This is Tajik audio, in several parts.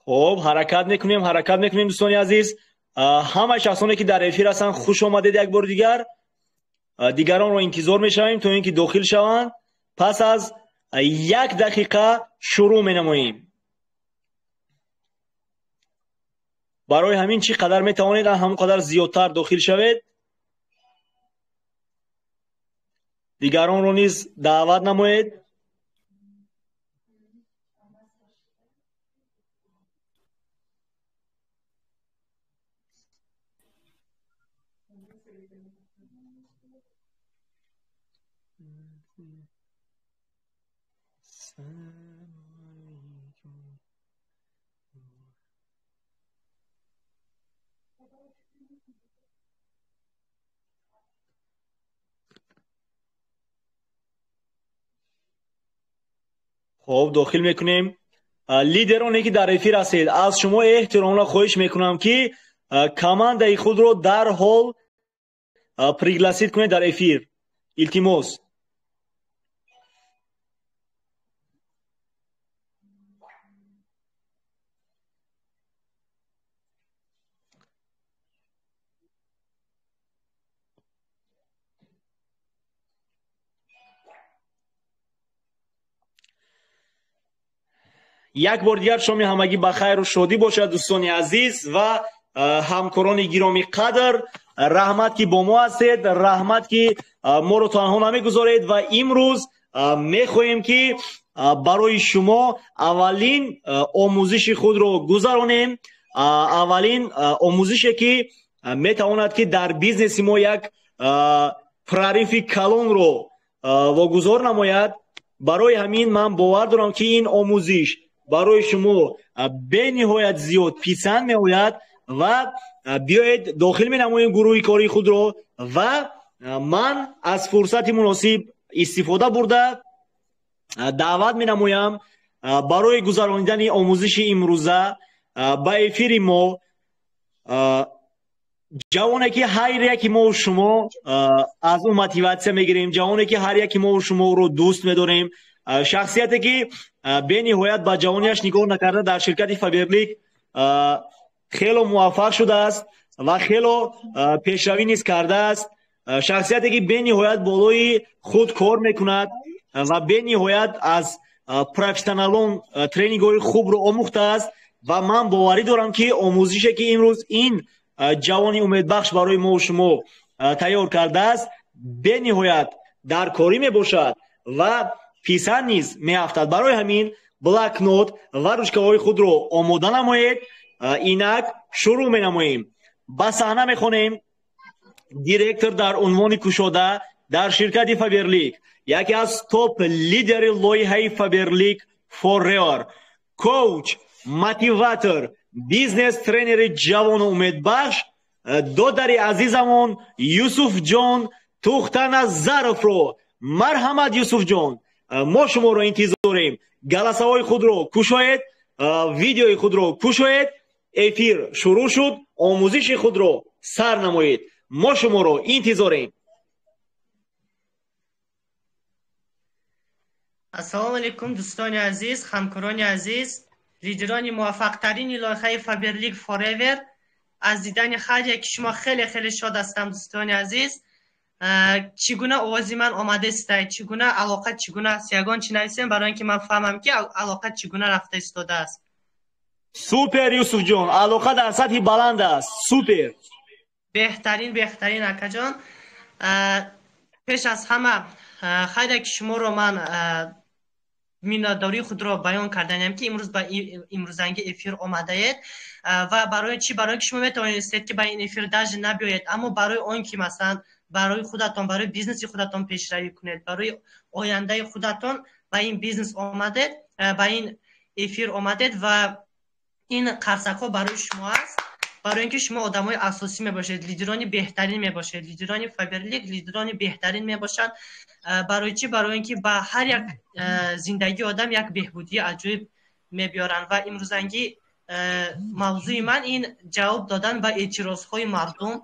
Хуб, ҳаракат мекунем, ҳаракат мекунем, дӯстони азиз. Ҳамаи шахсоне ки дар эфир ҳастанд, хуш омадед як бори дигар. Дигаронро интизор мешавем то ин ки дохил шаванд. Пас аз як дақиқа шурӯъ менамоем. Барои ҳамин чӣ қадар метавонед, ҳамон қадар зиёдтар дохил шавед. Дигаронро низ даъват намоед. Хуб, дохил мекунем. Лидероне ки дар эфир ҳастед, аз шумо эҳтиромона хоҳиш мекунам ки командаи худро дарҳол пригласить кунед дар эфир. Илтимос. Як бор дигар шоми ҳамагӣ ба хайру шодӣ бошад, дӯстони азиз ва ҳамкорони гиромӣ қадр. Раҳмат ки бо мо ҳастед, раҳмат ки моро танҳо намегузоред ва имрӯз мехоҳем ки барои шумо аввалин омӯзиши худро гузаронем. Аввалин омӯзише ки метавонад ки дар бизнеси мо як прорыв и калонро вогузор намояд. Барои ҳамин ман бовар дорам ки ин омӯзиш барои шумо бениҳоят зиёд писанд меояд ва биёед дохил менамоем гурӯҳи кории худро ва ман аз фурсати муносиб истифода бурда даъват менамоям барои гузаронидани омӯзиши имрӯза ба эфири мо ҷавоне ки ҳар яки мо шумо аз ӯ мотиватсия мегирем, ҷавоне ки ҳар яки мо шумо ӯро дӯст медорем, шахсияте ки бениҳоят ба ҷавониаш нигоҳ накарда дар ширкати Фаберлик хело муваффақ шудааст ва хело пешравӣ низ кардааст, шахсияте ки бениҳоят болои худ кор мекунад ва бениҳоят аз профессионалон тренингҳои хубро омӯхтааст ва ман боварӣ дорам ки омӯзише ки имрӯз ин ҷавони умедбахш барои мо шумо тайёр кардааст бениҳоят дар корӣ мебошад ва писанд низ меафтад. Барои ҳамин блокнот ва ручкаҳои худро омода намоед. Инак шурӯъ менамоем. Ба саҳна мехонем директор дар унвони кушода дар ширкати Фаберлик, яке аз топ лидери лоиҳаи Фаберлик Forever, коуч, мотиватор, бизнес тренери ҷавону умедбахш, додари азизамон Юсуфҷон Тухтаназаровро. Марҳамат, Юсуфҷон, мо шуморо интизорем. Галасаҳои худро кушоед, видеои худро кушоед. Эфир шурӯъ шуд, омӯзиши худро сар намоед. Мо шуморо интизорем. Ассалому алайкум, дӯстони азиз, ҳамкорони азиз, лидерони муваффақтарини лоиҳаи Фаберлик Forever. Аз дидани ҳар яки шумо хеле хеле шод ҳастам, дӯстони азиз. Чӣ гуна овози ман омадааст, чӣ гуна алоқа чӣ гуна аст, ягон чӣ нависем барои ин ки ман фаҳмам ки алоқа чӣ гуна рафта истодааст. Супер, Юсуфҷон, алоқа дар сатҳи баланд аст. Супер. Беҳтарин, беҳтарин, акаҷон. Пеш аз ҳама ҳар яки шуморо ман миннатдории худро баён карданиам ки имрӯз ба имрӯзанги эфир омадаед. Ва барои чӣ? Барои ки шумо метавонистед ки ба ин эфир даже набиёед, аммо барои он ки масалан барои худатон, барои бизнеси худатон пешравӣ кунед, барои ояндаи худатон ба ин бизнес омадед, ба ин эфир омадед ва ин қарсакҳо барои шумо аст, барои ин ки шумо одамои асосӣ мебошед, лидерони беҳтарин мебошед, лидерони Фаберлик лидерони беҳтарин мебошанд. Барои чӣ? Барои ин ки ба ҳар як зиндагии одам як беҳбудии аҷоиб мебиёранд. Ва имрӯзангӣ мавзӯи ман ин ҷавоб додан ба эътирозҳои мардум.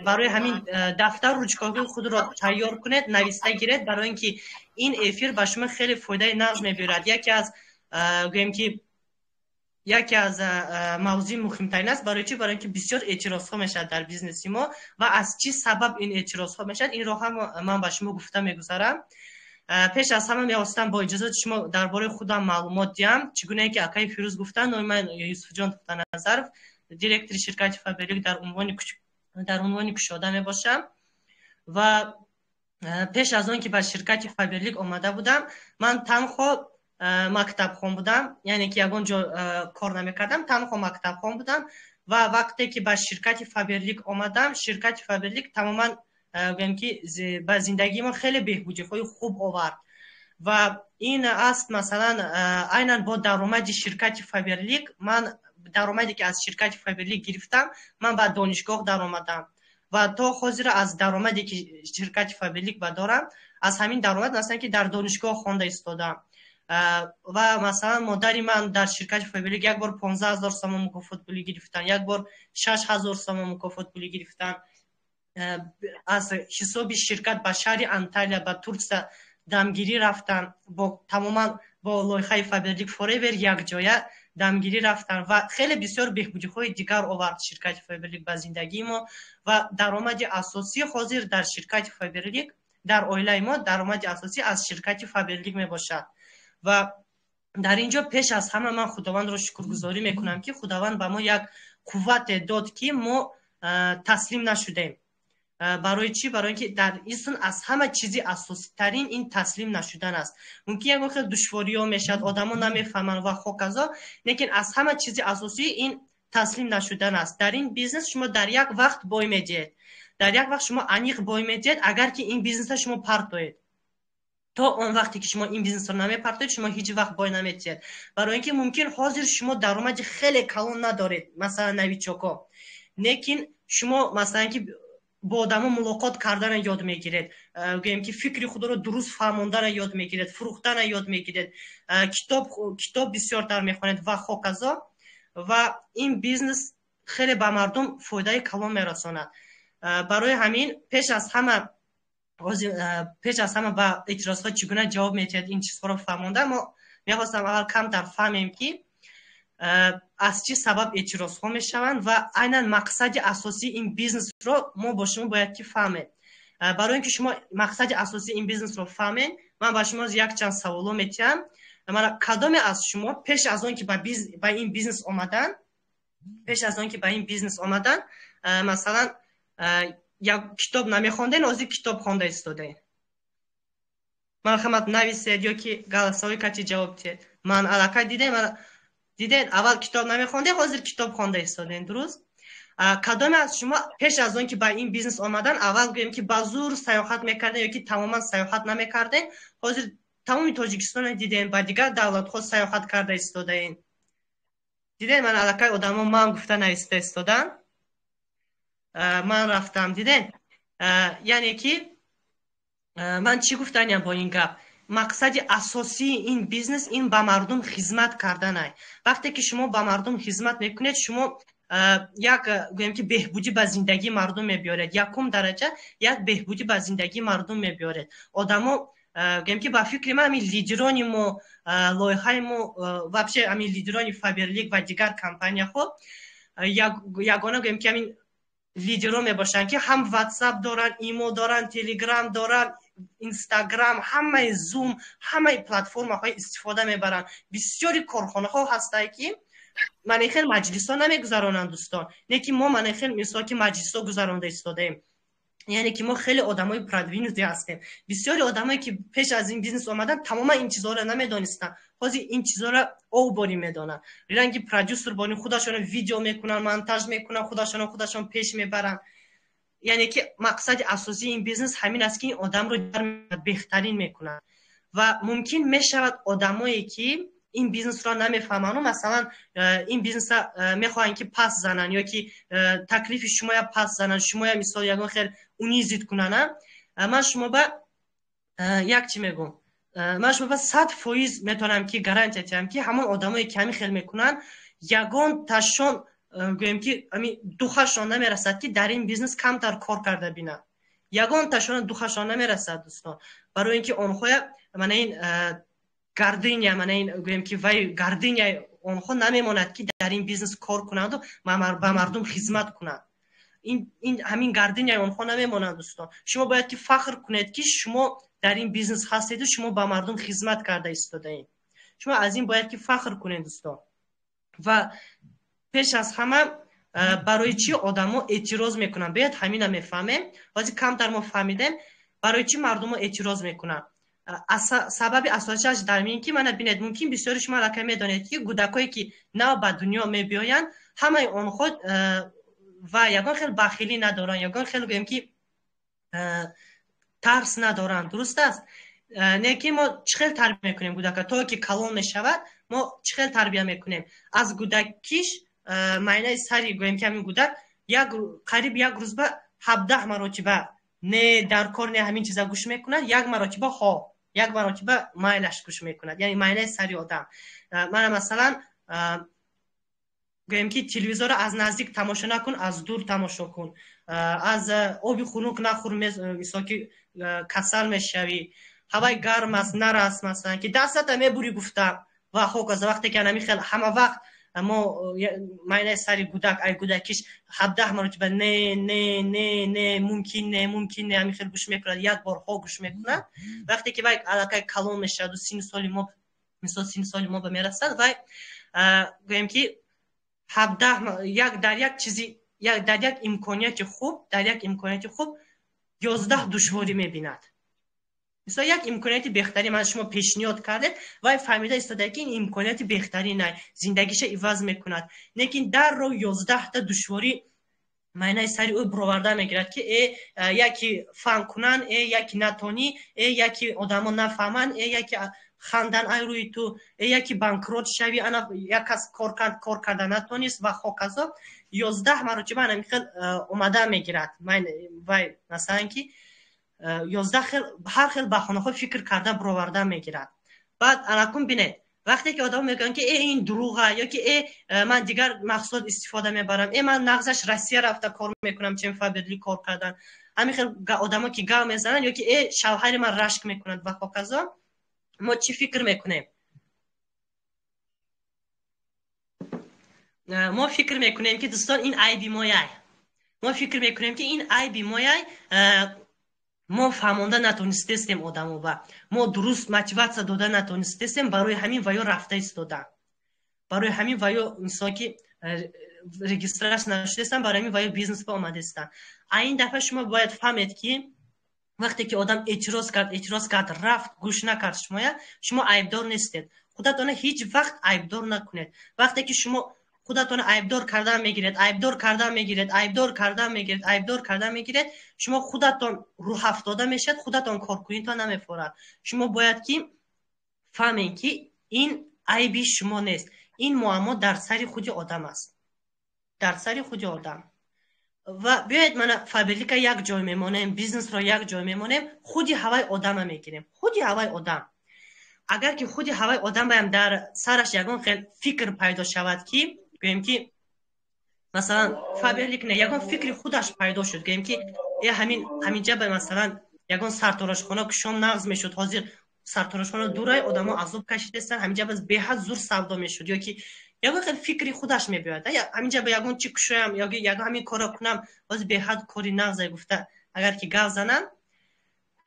Барои ҳамин дафтар ручкаҳои худро тайёр кунед, нависта гиред, барои ин ки ин эфир ба шумо хеле фоидаи нағз мебиёрад. Яке аз гӯем ки Яке аз мавзӯи муҳимтарин аст. Барои чӣ? Барои ин ки бисёр эътирозҳо мешавад дар бизнеси мо ва аз чӣ сабаб ин эътирозҳо мешавад, инро ҳам ман ба шумо гуфта мегузарам. Пеш аз ҳама мехостам бо иҷозати шумо дар бораи худам маълумот диҳам. Чӣ гунае ки акаи Фирӯз гуфтанд, номи ман Юсуфҷон Тухтаназаров, директори ширкати Фаберлик дар унвони кушода мебошам. Ва пеш аз он ки ба ширкати Фаберлик омада будам, ман танҳо мактабхон будам, яъне ки ягон ҷо кор намекардам, танҳо мактабхон будам. Ва вақте ки ба ширкати Фаберлик омадам, ширкати Фаберлик тамоман, гӯем ки, ба зиндагии мо хеле беҳбудиҳои хуб овард. Ва ин аст, масалан, айнан бо даромади ширкати Фаберлик, ман даромаде ки аз ширкати Фаберлик гирифтам, ман ба донишгоҳ даромадам ва то ҳозира аз даромаде ки ширкати Фаберлик ба дорам, аз ҳамин даромад, масалан, ки дар донишгоҳ хонда истодам. Ва масалан, модари ман дар ширкати Фаберлик як бор 15 000 сомон мукофот пулӣ гирифтан, як бор 6000 сомон мукофот пулӣ гирифтан. Аз ҳисоби ширкат ба шаҳри Анталия, ба Турсия дамгирӣ рафтан, бо тамоман бо лоиҳаи Фаберлик Форевер якҷоя дамгирӣ рафтан ва хеле бисёр беҳбудиҳои дигар овард ширкати Фаберлик ба зиндагии мо. Ва даромади асосӣ ҳозир дар ширкати Фаберлик, дар оилаи мо даромади асосӣ аз ширкати Фаберлик мебошад. Ва дар ин ҷо пеш аз ҳама ман Худовандро шукргузорӣ мекунам, ки Худованд ба мо як қуввате дод, ки мо таслим нашудем. Барои чӣ? Барои ин ки дар инсон аз ҳама чизи асоситарин ин таслим нашудан аст. Мумкин ягон хел душвориҳо мешавад, одамо намефаҳманд ва хоказо, лекин аз ҳама чизи асосӣ ин таслим нашудан аст. Дар ин бизнес шумо дар як вақт бой медиҳед, дар як вақт шумо аниқ бой медиҳед, агар ки ин бизнеса шумо партоед. То он вақте ки шумо ин бизнесро намепартоед, шумо ҳеҷ вақт бой наметиҳед. Барои ин ки мумкин ҳозир шумо даромади хеле калон надоред, масалан, новичок о, лекин шумо, масалан, ки бо одамо мулоқот кардана ёд мегиред, гӯем ки фикри худро дуруст фаҳмондана ёд мегиред, фурӯхтана ёд мегиред, китоб бисёртар мехонед ва хоказо. Ва ин бизнес хеле ба мардум фоидаи калон мерасонад. Барои ҳамин пеш аз ҳама ба эътирозҳо чӣ гуна ҷавоб медиҳад, ин чизҳоро фаҳмонда, мо мехостам аввал камтар фаҳмем, ки аз чӣ сабаб эътирозҳо мешаванд ва айнан мақсади асосии ин бизнесро мо бо шумо бояд ки фаҳмем. Барои ин ки шумо мақсади асосии ин бизнесро фаҳмем, ман ба шумо якчанд саволо метиҳам. Кадоме аз шумо пеш аз он ки ба ин бизнес омадан, пеш аз он ки ба ин бизнес омадан, масалан, як китоб намехонден, ҳозир китоб хонда истодаен? Марҳамат, нависед ё ки голосовой кати ҷавоб диҳед. Ман аллакай дидем, дидед, аввал китоб намехондем, ҳозир китоб хонда истодем, дуруст? Кадоме аз шумо пеш аз он ки ба ин бизнес омадан, аввал, гӯем ки, ба зур сайёҳат мекардем ё ки тамоман сайёҳат намекардем, ҳозир тамоми Тоҷикистонро дидем, ба дигар давлатҳо сайёҳат карда истодаем? Дидем, ман аллакай одамо ман гуфта нависта истодан, ман рафтам, дидем. Яъне ки ман чӣ гуфтаниям бо ин гап? Мақсади асосии ин бизнес ин ба мардум хизмат карданай. Вақте ки шумо ба мардум хизмат мекунед, шумо як, гӯем ки, беҳбудӣ ба зиндагии мардум мебиёред. Якум дараҷа як беҳбудӣ ба зиндагии мардум мебиёред. Одамо, гӯем ки, ба фикри ман, ҳамин лидерони мо, лоиҳаи мо, вообще ҳамин лидерони Фаберлик ва дигар компанияҳо, ягона, гӯем ки, ҳамин лидерон мебошанд, ки ҳам Ватсап доранд, Имо доранд, Телеграм доранд, Инстаграм, ҳамаи Зум, ҳамаи платформаҳои истифода мебаранд. Бисёри корхонаҳо ҳастанд, ки мана хел маҷлисҳо намегузаронанд, дӯстон, не ки мо мана хел мисол ки маҷлисҳо гузаронда истодаем. Яъне ки мо хеле одамои продвинутый ҳастем. Бисёри одамое ки пеш аз ин бизнес омадан, тамоман ин чизҳоро намедонистанд, ҳозир ин чизҳоро оборӣ медонанд. Ранги продюсер бори худашонро видео мекунанд, монтаж мекунанд, худашонро худашон пеш мебаранд. Яъне ки мақсади асосии ин бизнес ҳамин аст, ки ин одамро беҳтарин мекунад. Ва мумкин мешавад одамое ки ин бизнесро намефаҳманду, масалан, ин бизнеса мехоҳанд ки пас зананд ё ки таклифи шумоя пас зананд, шумоя, мисол, ягон хел унизить кунанд. Ман шумо ба як чӣ мегӯм: ман шумо ба 100% метавонам ки гарантия диҳам, ки ҳамон одамое ки ҳамин хел мекунанд, ягон ташон, гӯем ки, ами духашон намерасад, ки дар ин бизнес камтар кор карда бинанд. Ягон ташона духашон намерасад, дӯстон, барои ин ки онҳоя мана ин гордыня, мана ин, гӯем ки, вай гордыня Онҳо намемонад, ки дар ин бизнес кор кунанду ба мардум хизмат кунанд. Ин ҳамин гордыня и онҳо намемонад. Дӯстон, шумо бояд ки фахр кунед, ки шумо дар ин бизнес ҳастеду шумо ба мардум хизмат карда истодаед. Шумо аз ин бояд ки фахр кунед, дӯстон. Ва пеш аз ҳама, барои чӣ одамо эътироз мекунанд? Биёед, ҳамина мефаҳмем. Ҳозир камтар мо фаҳмидем, барои чӣ мардумо эътироз мекунанд. Сабаби асосиаш дар ин ки, мана бинед, мумкин бисёри шумо аллакай медонед, ки кӯдакое ки нав ба дунё мебиёянд, ҳамаи онҳо ва ягон хел бахилӣ надоранд, ягон хел, гӯем ки, тарс надоранд, дуруст аст? Не ки мо чӣ хел тарбия мекунем кӯдака? То ки калон мешавад, мо чӣ хел тарбия мекунем? Аз кӯдакиш майнаи сари, гӯем ки, ҳамин кӯдак як қариб як рӯз ба 17 маротиба «не, дар кор не», ҳамин чиза гӯш мекунад, як маротиба «ҳо», як маротиба майлаш гӯш мекунад. Яъне майнаи сари одам, мана, масалан, гӯем ки, телевизорро аз наздик тамошо накун, аз дур тамошо кун, аз оби хунук нахӯр, мисол ки, касал мешавӣ, ҳавои гарм аст, нарас, масалан, ки дастата мебурӣ, гуфта ва ҳоказа. Вақте ки анами хел ҳама вақт мо майнаи сари кӯдак ай кӯдакиш 17 маротиба «не, не, не, не, мумкин не, мумкин не» ҳамин хел гӯш мекунад, як бор «ҳо» гӯш мекунад, вақте ки вай аллакай калон мешаваду синну соли мо, мисол, синну соли мо ба мерасад, вай, гӯем ки, 17 як дар як чизи, дар як имконияти хуб, дар як имконияти хуб 11 душворӣ мебинад. Мисол, як имконияти беҳтарин ман шумо пешниҳод кардед, вай фаҳмида истода, ки ин имконияти беҳтарин, зиндагиша иваз мекунад, лекин дарро 11-та душворӣ майнаи сари ӯ бироварда мегирад, ки э, яки фан кунанд, э, яки натонӣ, э, яки одамо нафаҳманд, э, яки хандан ай рӯи ту, э, яки банкрот шавӣ, ана як кас кор кард, кор карда натонист ва ҳоказо. 11 маротиба ана хел омада мегирад вай, масалан, ки 11 хел, ҳар хел баҳонаҳо фикр карда бироварда мегирад. Баъд анакун бинед, вақте ки одамо мегӯянд, ки э, ин дурӯға, ё ки э, ман дигар маҳсулот истифода мебарам, э, ман нағзаш Россия рафта кор мекунам, чем Фаберлик кор кардан, ҳамин хел одамо ки гав мезананд, ё ки э, шавҳари ман рашк мекунад ва ҳоказо, мо чӣ фикр мекунем? Мо фикр мекунем, ки, дӯстон, ин айби мояй. Мо фикр мекунем, ки ин айби мояй, мо фаҳмонда натонистестем одамоба, мо дуруст мотиватсия дода натонистестем, барои ҳамин ваё рафта истода, барои ҳамин ваё, мисол ки, регистрация нашудестам, барои ҳамин ваё бизнес ба омадестам. А ин дафъа шумо бояд фаҳмед, ки вақте ки одам эътироз кард, эътироз кард, рафт, гӯш накард шумоя, шумо айбдор нестед. Худатона ҳеҷ вақт айбдор накунед. Вақте ки шумо худатона айбдор кардан мегиред, айбдор кардан мегиред, айбдор кардан мегиред, айбдор кардан мегиред, шумо худатон рӯҳафтода мешавед, худатон коркунитон намефорад. Шумо бояд ки фаҳмед, ки ин айби шумо нест, ин муаммо дар сари худи одам аст, дар сари худи одам. Ва биёед, мана, Фаберлика як ҷой мемонем, бизнесро як ҷой мемонем, худи ҳаваи одама мегирем. Худи ҳаваи одам, агар ки худи ҳаваи одам баям дар сараш ягон хел фикр пайдо шавад, ки, гӯем ки, масалан, Фаберлик не, ягон фикри худаш пайдо шуд, гӯем ки, э, ҳамин ҳаминҷа ба, масалан, ягон сарторошхона кушом нағз мешуд, ҳозир сарторошхона дурай, одамо азоб кашидастанд, ҳаминҷа бас беҳад зур савдо мешуд, ё ки ягон хел фикри худаш мебиёяд, ҳаминҷа ба ягон чӣ кушоям, ё ягон ҳамин корро кунам, ҳозир беҳад кори нағзе, гуфта агар ки гав занам,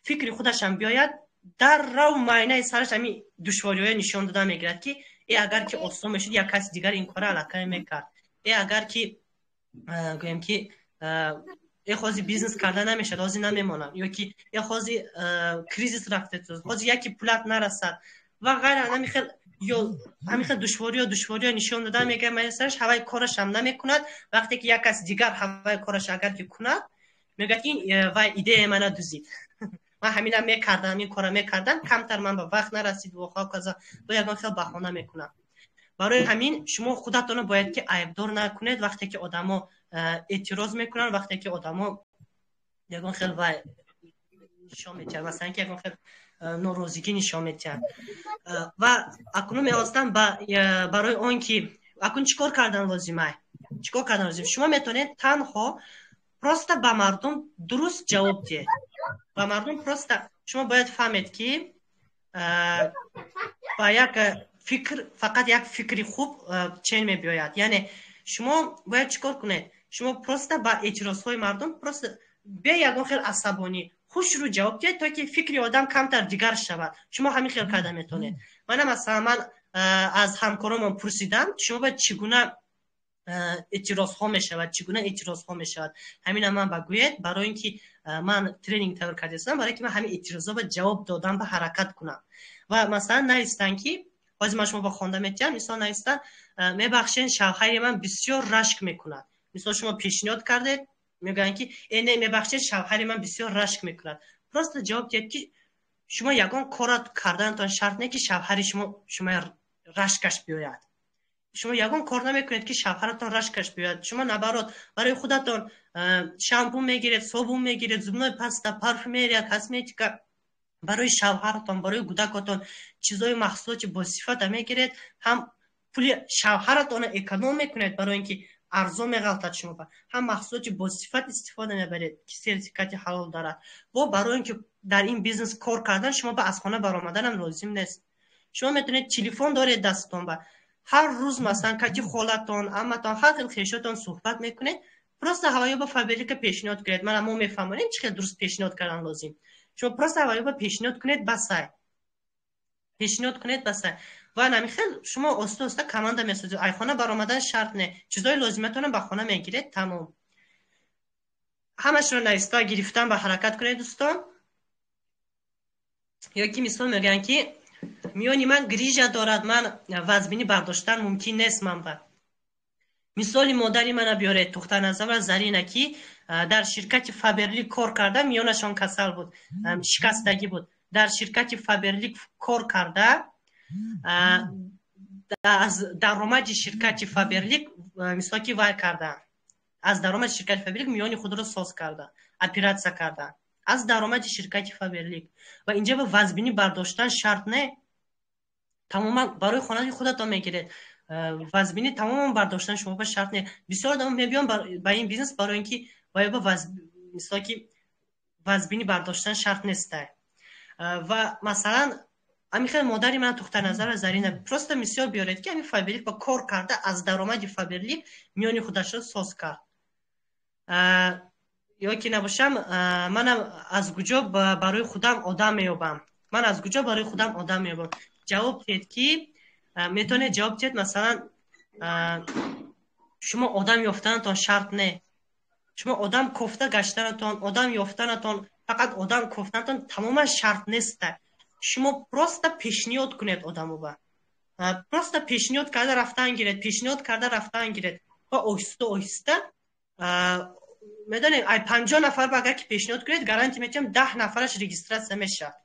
фикри худашам биёяд, даррав майнаи сараш ҳамин душвориҳоя нишон дода мегирад, ки э, агар ки осон мешуд, як каси дигар ин кора аллакай мекард, э, агар ки, гӯем ки, э, ҳозир бизнес карда намешавад, ҳозир намемонам, ё ки э, ҳозир кризис рафта, ҳозир яки пулат нарасад ва ғайра. Ҳамин хел ё ҳамин хел душвориҳо нишон дода мегирад майнаи сараш, ҳаваи корашам намекунад. Вақте ки як каси дигар ҳаваи кораш агар ки кунад, мегӯяд ки ин вай идеяи мана дузид, ман ҳамина мекардам, ин кора мекардам, камтар ман ба вақт нарасид ва каза, бо ягон хел баҳона мекунам. Барои ҳамин шумо худатонро бояд ки айбдор накунед, вақте ки одамо эътироз мекунанд, вақте ки одамо ягон хел вай нишон медиҳанд, масалан, ки ягон хел норозигӣ нишон медиҳанд. Ва акнун мехостам, барои он ки акнун чӣ кор кардан лозимай, чӣ кор кардан лозим? Шумо метавонед танҳо просто ба мардум дуруст ҷавоб диҳед. Ба мардум просто шумо бояд фаҳмед, ки ба як Фикр, фақат як фикри хуб чен мебиёяд. Яъне шумо бояд чӣ кор кунед? Шумо просто ба эътирозҳои мардум просто бе ягон хел асабонӣ хушрӯ ҷавоб диҳед, то ки фикри одам камтар дигар шавад. Шумо ҳамин хел карда метавонед. Мана, масалан, ман аз ҳамкоромон пурсидам, шумо бояд чӣ гуна эътирозҳо мешавад, чӣ гуна эътирозҳо мешавад, ҳамина ман ба гӯед, барои ин ки ман тренинг тайёр кардастам, барои ки ман ҳамин эътирозҳо ба ҷавоб додан ба ҳаракат кунам. Ва масалан навистанд, ки ҳозир ман шумо ба хонда метиҳам. Мисол навистанд: «Мебахшед, шавҳари ман бисёр рашк мекунад». Мисол, шумо пешниҳод кардед, мегӯянд, ки «Э, не, мебахшед, шавҳари ман бисёр рашк мекунад». Просто ҷавоб диҳед, ки шумо ягон кора карданатон шарт не, ки шавҳари шумо шумо рашкаш биёяд. Шумо ягон кор намекунед, ки шавҳаратон рашкаш биёяд. Шумо, наоборот, барои худатон шампун мегиред, собун мегиред, зубной паста, парфюмерия, косметика, барои шавҳаратон, барои кӯдакотон чизҳои маҳсулоти босифата мегиред. Ҳам пули шавҳаратонро эконом мекунед, барои ин ки арзон меғалтад шумо, ҳам маҳсулоти босифат истифода мебаред, ки сертификати ҳалол дорад. Бо барои ин ки дар ин бизнес кор кардан, шумо ба аз хона баромаданам лозим нест. Шумо метавонед, телефон доред дастатон, ба ҳар рӯз, масалан, кати холатон, аматон, ҳар хел хешотон суҳбат мекунед. Просто ҳавоё ба Фаберлика пешниҳод кунед. Мана, мо мефаҳмонем, чӣ хел дуруст пешниҳод кардан лозим. Шумо просто ҳавоё ба пешниҳод кунед, басай, пешниҳод кунед, басай. Ва ҳамин хел шумо оста оста команда месозед. Ай хона баромадан шарт не, чизҳои лозиматонро ба хона мегиред, тамом. Ҳамашро нависта гирифтан ба ҳаракат кунед, дӯстон. Ё ки мисол мегӯянд, ки миёни ман грижа дорад, ман вазбинӣ бардоштан мумкин нест. Ман ба мисоли модари мана биёред, Тухтаназарова Зарина, ки дар ширкати Фаберлик кор карда, миёнашон касал буд, шикастагӣ буд. Дар ширкати Фаберлик кор карда, аз даромади ширкати Фаберлик, мисол, ки вай карда, аз даромади ширкати Фаберлик миёни худро соз карда, оператсия карда аз даромади ширкати Фаберлик. Ва инҷа ба вазбинӣ бардоштан шарт не, тамоман барои хонаи худатон мегиред. Вазбинӣ тамоман бардоштан шумо ба шарт не. Бисёр одам мебиён ба ин бизнес, барои ин ки мисол ки вазбинӣ бардоштан шарт нестай. Ва масалан, ҳамин хел модари ман Тухтаназара Зарина просто мисол биёред, ки ҳамин Фаберлик ба кор карда, аз даромади Фаберлик миёни худашро соз кард. Ё ки набошам, манам аз куҷо барои худам одам меёбам, ман аз куҷо барои худам одам меёбам? Ҷавоб диҳед, ки метавонед ҷавоб диҳед. Масалан, шумо одам ёфтанатон шарт не. Шумо одам кофта гаштанатон, одам ёфтанатон, фақат одам кофтанатон тамоман шарт неста. Шумо просто пешниҳод кунед одамоба, просто пешниҳод карда рафтан гиред, пешниҳод карда рафтан гиред ва оҳиста оҳиста, медонед, ай 50 нафар ба агар ки пешниҳод кунед, гарантия метиҳам, 10 нафараш регистрация мешавад.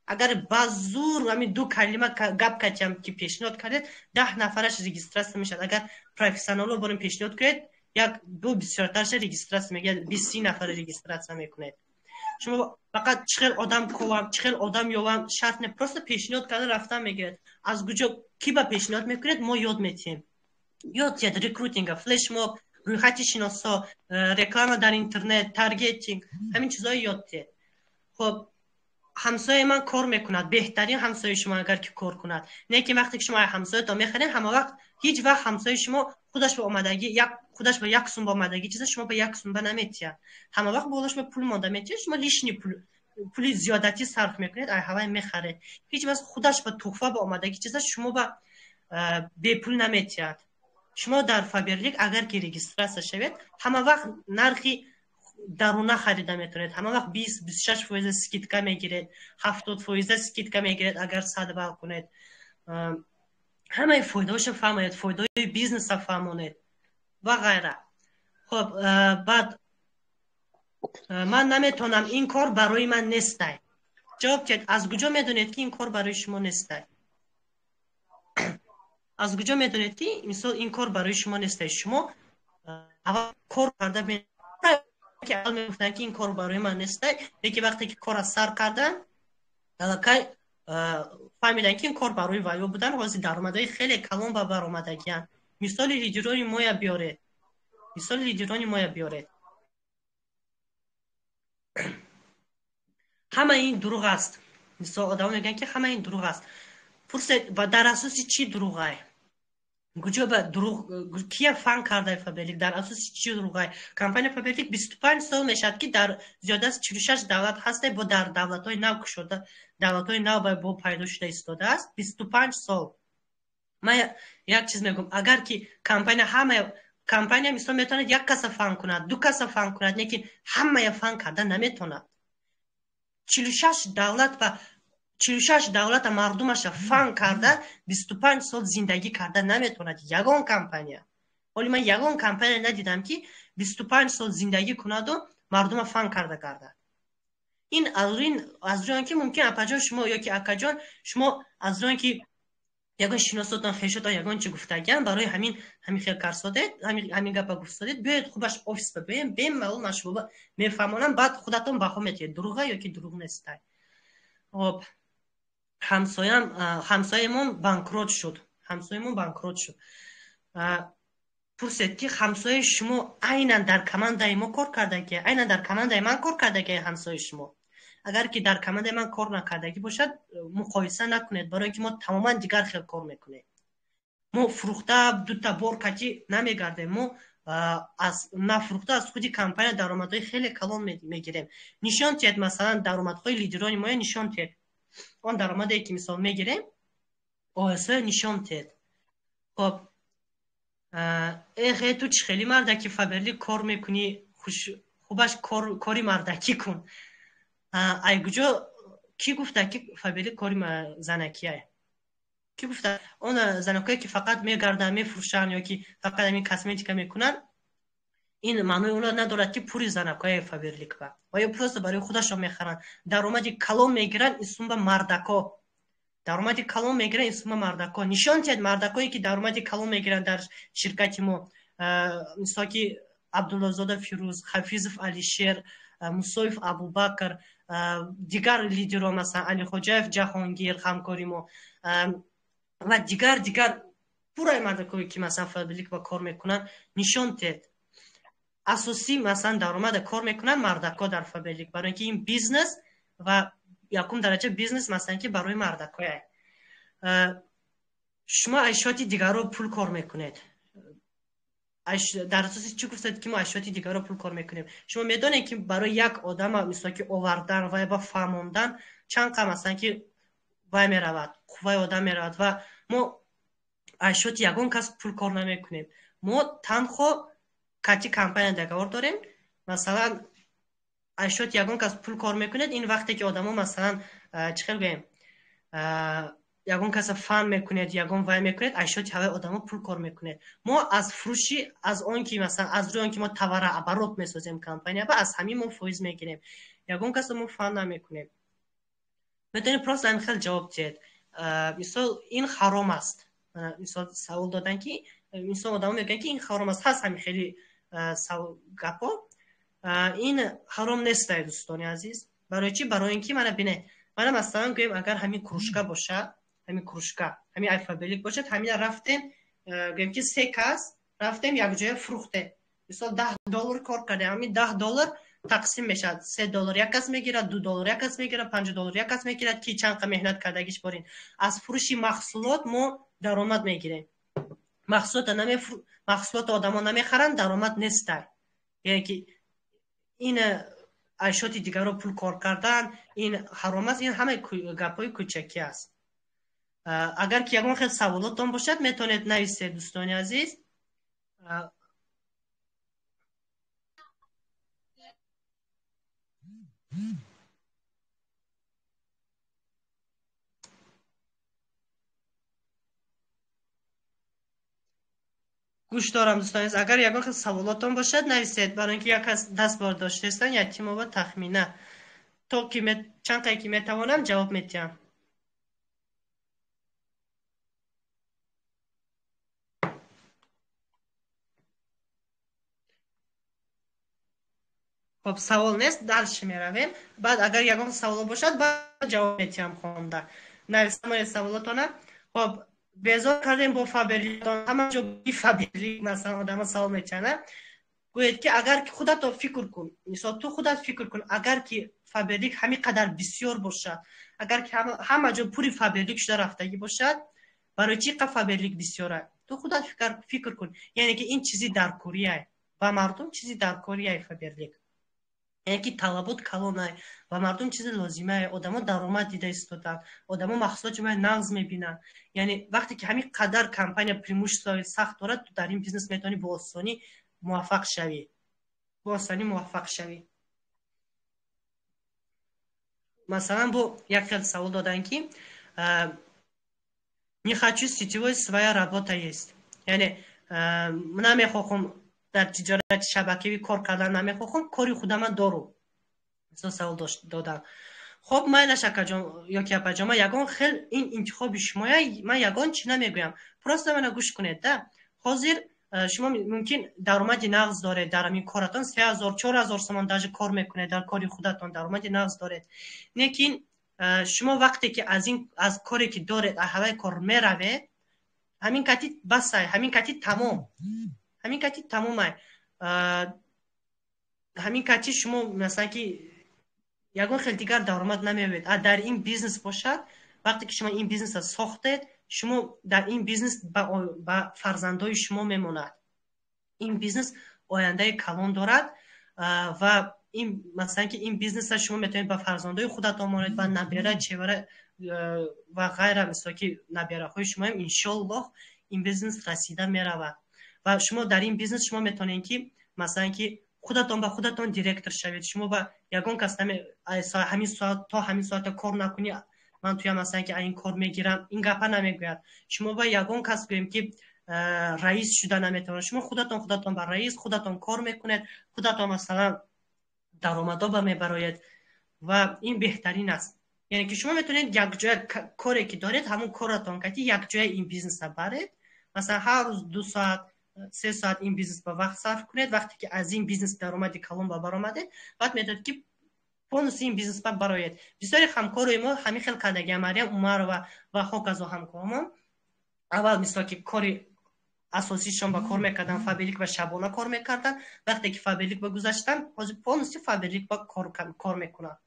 Агар ба зур ҳамин ду калима гап катиам ки пешниҳод кардед, 10 нафараш регистрация мешавад. Агар профессионало борем пешниҳод кунед, як ду бисёртарша регистрация мегирад, 20-30 нафар регистрация мекунед. Шумо фақат чӣ хел одам ковам, чӣ хел одам ёвам шарт не, просто пешниҳод карда рафтан мегирад. Аз куҷо, кӣ ба пешниҳод мекунед, мо ёд метиҳем. Ёд диҳед рекрутинга, флешмоб, рӯйхати шиносо, реклама дар интернет, таргетинг, ҳамин чизҳое ёд диҳед. Хоб, ҳамсояи ман кор мекунад. Беҳтарин ҳамсояи шумо агар ки кор кунад. Не ки вақте ки шумо ҳамсоятон мехаред, ҳама вақт, ҳеҷ вақт ҳамсояи шумо худаш ба омадагӣ як, худаш ба як сум ба омадагӣ чиза шумо ба як сум ба наметиҳад. Ҳама вақт болош ба пул монда метиҳад. Шумо лишний пул, пули зиёдатӣ сарф мекунед, ай ҳавай мехаред. Ҳеҷ вақт худаш ба туҳфа ба омадагӣ чиза шумо ба бепул наметиҳад. Шумо дар Фаберлик агар ки регистрация шавед, ҳама вақт нархи даруна харида метавонед, ҳама вақт 20-26 фоиза скидка мегиред, 70 фоиза скидка мегиред, агар 100 балл кунед. Ҳамаи фоидаҳошо фаҳмонед, фоидаҳои бизнеса фаҳмонед ва ғайра. Хоб, баъд ман наметавонам, ин кор барои ман нестай. Ҷавоб диҳед, аз куҷо медонед, ки ин кор барои шумо нестай? Аз куҷо медонед, ки мисол ин кор барои шумо нестай? Шумо аввал кор карда, ки аввал мегуфтанд, ки ин кор барои ман нестай, лекин вақте ки корра сар кардан, аллакай фаҳмиданд, ки ин кор барои вайо будан. Ҳозир даромадҳои хеле калон ба баромадагианд. Мисоли лидерони моя биёред, мисоли лидерони моя биёред. Ҳама ин дурӯғ аст. Мисол, одамо мегӯянд, ки ҳама ин дурӯғ аст. Пурсед, ва дар асоси чӣ дурӯғай? Куҷо ба дурӯғ, кия фан кардай Фаберлик? Дар асоси чӣ дурӯғай? Компания Фаберлик 25 сол мешавад, ки дар зиёда аз 46 давлат ҳастай, бо дар давлатҳои нав кушода, давлатҳои нав бо пайдо шуда истодааст. 25 сол. Ман як чиз мегӯям, агар ки компания ҳама компания мисол метавонад як каса фан кунад, ду каса фан кунад, лекин ҳамая фан карда наметавонад. 46 давлат ва 46 давлата мардумаша фан карда 25 сол зиндагӣ карда наметавонад ягон компания. Ҳоли ман ягон компания надидам, ки 25 сол зиндагӣ кунаду мардума фан карда гардад. Ин аз рӯи он ки мумкин апаҷон шумо ёки акаҷон шумо аз рӯи он ки ягон шиносотон, хешотон ягон чи гуфтагиан, барои ҳамин ҳамин хел карсодед, ҳамин гапа гуфтсодед. Биёед, хубаш офис ба биёем, бемалол ман шумо мефаҳмонам, баъд худатон баҳо метиҳед, дурӯға ёки дурӯғ нестай. Хоб, ҳамсоямон банкрот шуд. Ҳамсоямон банкрот шуд. Пурсед, ки ҳамсояи шумо айнан дар командаи мо кор кардаги, айнан дар командаи ман кор кардаги ҳамсояи шумо? Агар ки дар командаи ман кор накардагӣ бошад, муқоиса накунед, барои ин ки мо тамоман дигар хел кор мекунем. Мо фурӯхта дута бор кати намегардем, мо аз нафурӯхта аз худи компания даромадҳои хеле калон мегирем. Нишон тиҳед, масалан, даромадҳои лидерони моя нишон тиҳед. Он даромаде ки мисол мегирем, ОС нишон тиҳед. Хоб, эхе, ту чӣ хеле мардаки Фаберлик кор мекунӣ, хубаш кори мардакӣ кун. Ай куҷо, кӣ гуфта, ки Фаберлик кори занакия? Кӣ гуфта? Он занакое ки фақат мегарданд, мефурӯшанд ё ки фақат ҳамин косметика мекунанд, ин маънои онро надорад, ки пури занакои Фаберлик ба ва ё просто барои худашон мехаранд. Даромади калон мегиранд ин сумба мардако. Даромади калон мегиранд ин сумба мардако. Нишон диҳед мардакое ки даромади калон мегиранд дар ширкати мо, мисол ки Абдуллозода Фирӯз, Хафизов Алишер, Мусоев Абубакр, дигар лидерҳо, масалан Алихоҷаев Ҷаҳонгир, ҳамкори мо, ва дигар пурраи мардакое ки масалан Фаберлик ба кор мекунанд, нишон диҳед. Асосӣ масалан даромада кор мекунанд мардако дар Фаберлик, барои ин ки ин бизнес ва якум дараҷа бизнес масалан ки барои мардакое. Шумо айшоти дигарро пул кор мекунед. Дар асоси чӣ гуфтед, ки мо айшоти дигарро пул кор мекунем? Шумо медонед, ки барои як одама мисол ки овардан ва ба фаҳмондан чанд қа масалан ки вай меравад, қувваи одам меравад, ва мо айшоти ягон кас пул кор намекунем. Мо танҳо кати компания договор дорем. Масалан, айшоти ягон кас пул кор мекунед, ин вақте ки одамо масалан, чӣ хел гӯем, ягон каса фан мекунед, ягон вай мекунед, айшоти ҳаваи одамо пул кор мекунед. Мо аз фурӯши, аз он ки масалан аз рӯи он ки мо товарооборот месозем компания ба, аз ҳамин мо фоиз мегирем. Ягон касо мо фан намекунем. Метавонед просто ҳамин хел ҷавоб диҳед. Мисол, ин ҳаром аст. Мисол, савол додан, ки мисол одамо мегӯянд, ки ин ҳаром аст. Ҳаст ҳамин хели гапҳо. Ин ҳаром нест, дӯстони азиз. Барои чӣ? Барои ин ки мана бинед, мана масалан гӯем, агар ҳамин кружка бошад, ҳамин кружка, ҳамин ай Фаберлик бошад, ҳамина рафтем, гӯем ки се кас рафтем, якҷоя фурӯхтем, мисол 10 доллар кор кардем. Ҳамин 10 доллар тақсим мешавад: 3 доллар як кас мегирад, 2 доллар як кас мегирад, 5 доллар як кас мегирад, ки чанд қа меҳнат кардагиш борин. Аз фурӯши маҳсулот мо даромад мегирем. Маҳсулото одамо намехаранд, даромад нестай. Яъне ки ин айшоти дигарро пул кор кардан ин ҳаром аст, ин ҳамаи гапҳои кӯчакӣ аст. Агар ки ягон хел саволотон бошад, метавонед нависед, дӯстони азиз. Гӯш дорам, дӯстони азиз. Агар ягон хел саволотон бошад, нависед, барои ин ки як кас даст бардоштаистанд, Ятимова Тахмина. То ки чанд қае ки метавонам, ҷавоб медиҳам. Хоб, савол нест, дальше меравем. Баъд агар ягон саволо бошад, баъд ҷавоб медиҳам хонда. Нависамоед саволотона. Хоб, безор кардем бо Фаберликатон, ҳама ҷо Фаберлик. Масалан, одамо савол метиҳанд. Гӯед, ки агар ки худато фикр кун, мисол, ту худат фикр кун, агар ки Фаберлик ҳамин қадар бисёр бошад, Агар ки ҳама ҷо пури Фаберлик шуда рафтагӣ бошад, барои чӣ қа Фаберлик бисёра? Ту худат фикр кун. Яъне ки ин чизи даркорияй ба мардум, чизи даркорияй Фаберлик. Яъне ки талабот калонай ба мардум, чизи лозимае. Одамо даромад дида истоданд, одамо маҳсулоти моя нағз мебинанд. Яъне вақте ки ҳамин қадар компания преимуществои сахт дорад, ту дар ин бизнес метавонӣ бо осонӣ муваффақ шавӣ. Бо осонӣ муваффақ шавӣ. Масалан, бо як хел савол доданд, ки не хочу сетевой, своя работа есть. Яъне намехоҳам дар тиҷорати шабакавӣ кор кардан, намехоҳам, кори худама дорум. Мисол савол додам. Хоб, майлаш, акаҷон ёки апаҷон, ман ягон хел ин интихоби шумоя, ман ягон чӣ намегӯям. Просто мана гӯш кунед да. Ҳозир шумо мумкин даромади нағз доред дар ҳамин коратон, 3000, 4000 сомон даже кор мекунед дар кори худатон, даромади нағз доред. Лекин шумо вақте ки аз ин аз коре ки доред, аз ҳаваи кор меравед, ҳамин кати басай, ҳамин кати тамом. Ҳамин кати тамомай. Ҳамин кати шумо масалан ки ягон хел дигар даромад намеёбед. А дар ин бизнес бошад, вақте ки шумо ин бизнесро сохтед, шумо дар ин бизнес ба фарзандои шумо мемонад. Ин бизнес ояндаи калон дорад ва ин масалан ки ин бизнесро шумо метавонед ба фарзандои худатон монед, ба набера, чевара ва ғайра, мисол ки набераҳои шумоям иншоаллоҳ ин бизнес расида меравад. Ва шумо дар ин бизнес шумо метавонед ки масалан ки худатон ба худатон директор шавед. Шумо ба ягон кас ҳамин соат то ҳамин соата кор накунӣ, ман туя масалан ки ин кор мегирам, ин гапа намегӯяд. Шумо ба ягон кас гӯем ки раис шуда наметавонад. Шумо худатон худатон ба раис, худатон кор мекунед, худатон масалан даромадо ба мебароед ва ин беҳтарин аст. Яъне ки шумо метавонед якҷоя коре ки доред, ҳамон коратон кати якҷоя ин бизнеса баред. Масалан ҳар рӯз 2 соат, 3 соат ин бизнес ба вақт сарф кунед. Вақте ки аз ин бизнес даромади калон ба баромадед, баъд метавонед ки полностью ин бизнес ба бароед. Бисёри ҳамкорои мо ҳамин хел кардагиам. Мариям Умарова ва ҳоказо ҳамкоромон аввал мисол ки кори асосишон ба кор мекардан, Фаберлик ва шабона кор мекардан. Вақте ки Фаберлик ба гузаштан, ҳозир полностью Фаберлик ба кор мекунанд.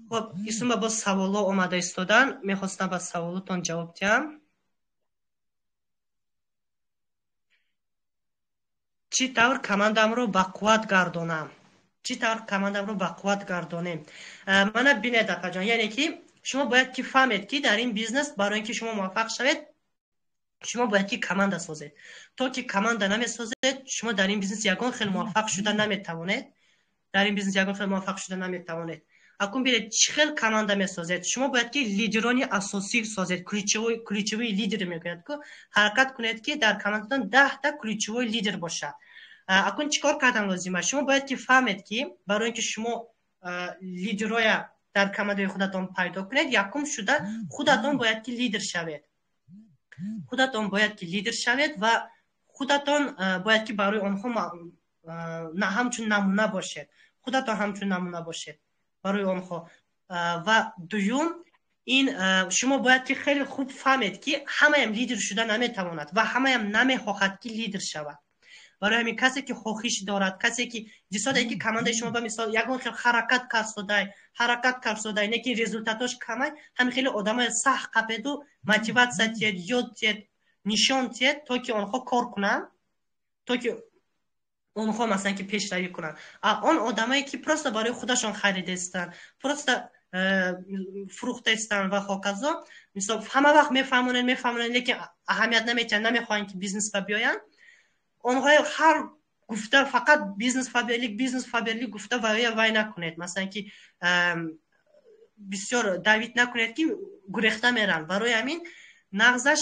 Хоб, исума боз саволҳо омада истодан, мехостам ба саволотон ҷавоб диҳам. Чӣ тавр командамро бақувват гардонам? Чӣ тавр командамро бақувват гардонем? Мана бинед, апаҷон, яъне ки шумо бояд ки фаҳмед, ки дар ин бизнес барои ин ки шумо муваффақ шавед, шумо бояд ки команда созед. То ки команда намесозед, шумо дар ин бизнес ягон хел муваффақ шуда наметавонед. Дар ин бизнес ягон хел муваффақ шуда наметавонед. Акун бинед, чӣ хел команда месозед? Шумо бояд ки лидерони асосӣ созед, ключевой лидер мегӯяд ку. Ҳаракат кунед, ки дар командатон 10та ключевой лидер бошад. Акун чӣ кор кардан лозим аст? Шумо бояд ки фаҳмед, ки барои ин ки шумо лидероя дар командаи худатон пайдо кунед, якум шуда худатон бояд ки лидер шавед. Худатон бояд ки лидер шавед ва худатон бояд ки барои онҳо ҳамчун намуна бошед. Худатон ҳамчун намуна бошед барои онҳо. Ва дуюм, ин шумо бояд ки хеле хуб фаҳмед, ки ҳамаям лидер шуда наметавонад ва ҳамаям намехоҳад ки лидер шавад. Барои ҳамин касе ки хоҳиш дорад, касе ки дисода ки командаи шумо ба мисол ягон хел ҳаракат карсодай, не ки результатош камай, ҳамин хеле одамоя сахт қапеду мотиватсия тиҳед, ёд тиҳед, нишон тиҳед, то ки онҳо кор кунанд, то ки онҳо масалан ки пешравӣ кунанд. А он одамое ки просто барои худашон харидастанд, просто фурӯхтаистанд ва ҳоказо, мисол ҳама вақт мефаҳмонанд, лекин аҳамият наметиҳанд, намехоҳанд ки бизнес ба биёянд. Онҳо ҳар гуфта фақат бизнес Фаберлик, бизнес Фаберлик гуфта вай накунед. Масалан ки бисёр давить накунед, ки гурехта меранд. Барои ҳамин нағзаш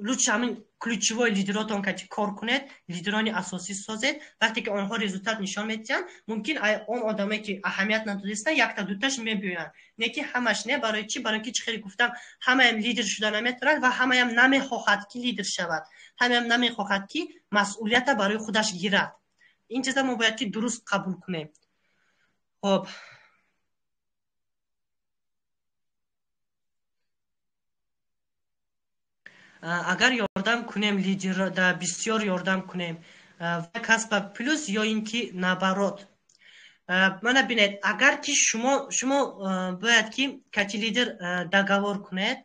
лучше ҳамин ключевой лидеротон кати кор кунед, лидерони асосӣ созед. Вақте ки онҳо результат нишон медиҳанд, мумкин он одамое ки аҳамият надодистанд, якта дуташ мебиёянд, не ки ҳамаш не. Барои чӣ? Барои ки чӣ хеле гуфтам, ҳамаям лидер шуда наметавонад ва ҳамаям намехоҳад ки лидер шавад, ҳамаям намехоҳад ки масъулията барои худаш гирад. Ин чиза мо бояд ки дуруст қабул кунем. Хоб, агар ёрдам кунем лидерда, бисёр ёрдам кунем, ва кас ба плюс ё ин ки наоборот? Мана бинед, агар ки шумо бояд ки кати лидер договор кунед,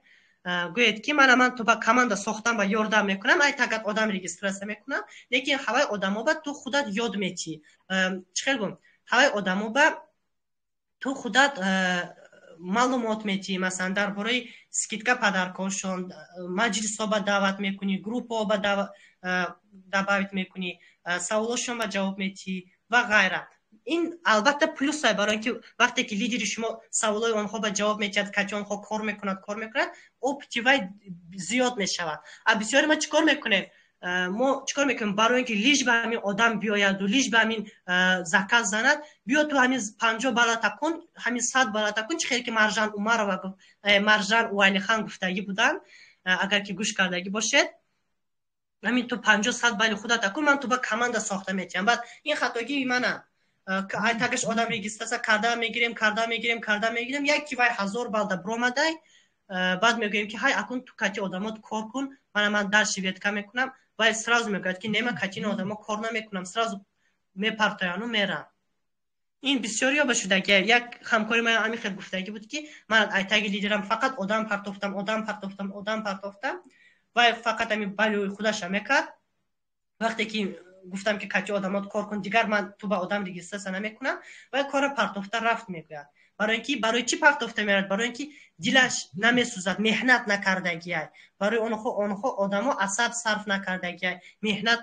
гӯед ки мана ман ту ба команда сохтам ва ёрдам мекунам, ай тагат одам регистрация мекунам, лекин ҳавай одамо ба ту худат ёд метӣ. Чӣ хел гум? Ҳавай одамо ба ту худат маълумот метӣ, масалан дар бораи скидка падаркошон, маҷлисҳо ба даъват мекунӣ, группаҳо ба добавить мекунӣ, саволошон ба ҷавоб метӣ ва ғайра. Ин албатта плюс ай, барои инки вақте ки лидери шумо саволои онҳо ба ҷавоб метиҳад, кати онҳо кор мекунад, опыти вай зиёд мешавад. А бисёри мо чӣ кор мекунем? Мо чӣ кор мекунем? Барои инки лиш ба ҳамин одам биёяду лиш ба ҳамин заказ занад, биё ту ҳамин 50 балата кун, ҳамин 100 балата кун, чӣ хел ки Маржан Умарова, Маржан Уалихан гуфтагӣ буданд, агар ки гӯш кардагӣ бошед, ҳамин ту 50-100 бали худата кун, ман ту ба команда сохта метиҳам. Баъд ин хатогии мана айтагаш одам регистрация карда мегирем, яки вай 1000 балда бромадай, баъд мегӯем ки ҳай акун ту кати одамот кор кун, мана ман дарси ветка мекунам, вай сразу мегӯяд ки не, ман кати ин одамо кор намекунам, сразу мепартояну мерам. Ин бисёриё ба шудагӣ. Як ҳамкори ман ҳамин хел гуфтагӣ буд ки ман айтаги лидерам фақат одам партофтам, вай фақат ҳамин балои худаша мекард. Вақте ки гуфтам ки кати одамот кор кун, дигар ман ту ба одам регистрация намекунам, вай кора партофта рафт мегӯяд. Барои инки барои чӣ партофта меравад? Барои инки дилаш намесӯзад, меҳнат накардагиай. Барои онҳо одамо асаб сарф накардагиай, меҳнат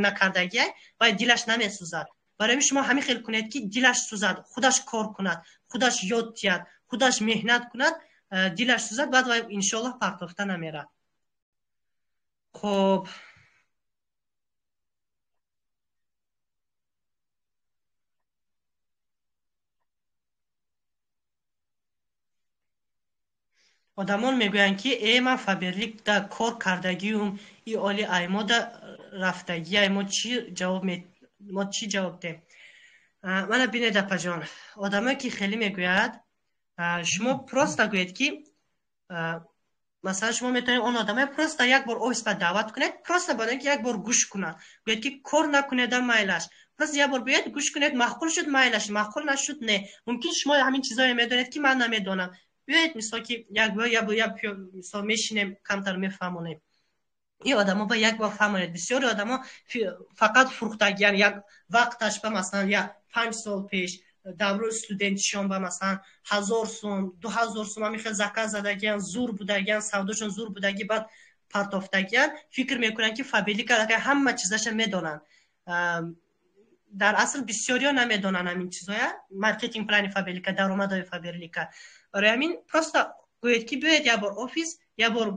накардагиай, вай дилаш намесӯзад. Барои ҳамин шумо ҳамин хел кунед ки дилаш сӯзад, худаш кор кунад, худаш ёд диҳад, худаш меҳнат кунад, дилаш сӯзад, баъд вай иншоаллоҳ партофта намерад. Хоб, одамон мегӯянд ки ман Фаберликда кор кардагиюм, и оли аймода рафтагиай, мо чӣ ҷавоб дем? Мана бинед апаҷон, одамое ки хеле мегӯяд, шумо просто гӯед ки масалан шумо метавонед он одамое просто як бор офис ба даъват кунед, просто барои инки як бор гӯш кунад, гӯед ки кор накунедам майлаш, просто як бор биёед гӯш кунед, маъқул шуд майлаш, маъқул нашуд не. Мумкин шумо ҳамин чизое медонед ки ман намедонам. Биёед мисол ки як мисол мешинем, камтар мефаҳмонем. Ин одамо ба як бор фаҳмонед. Бисёри одамо фақат фурӯхтагиян, як вақташ ба масалан як 5 сол пеш давраи студентишон ба масалан 1000 сум, 2000 сум ҳамин хел заказ задагиян, зур будагиян, савдошон зур будаги, баъд партофтагиян, фикр мекунанд ки Фаберлика ҳама чизаша медонанд. Дар асл бисёриё намедонанд ҳамин чизоя, маркетинг плани Фаберлика, даромадҳои Фаберлика. Барои ҳамин просто гӯед ки биёед як бор офис, як бор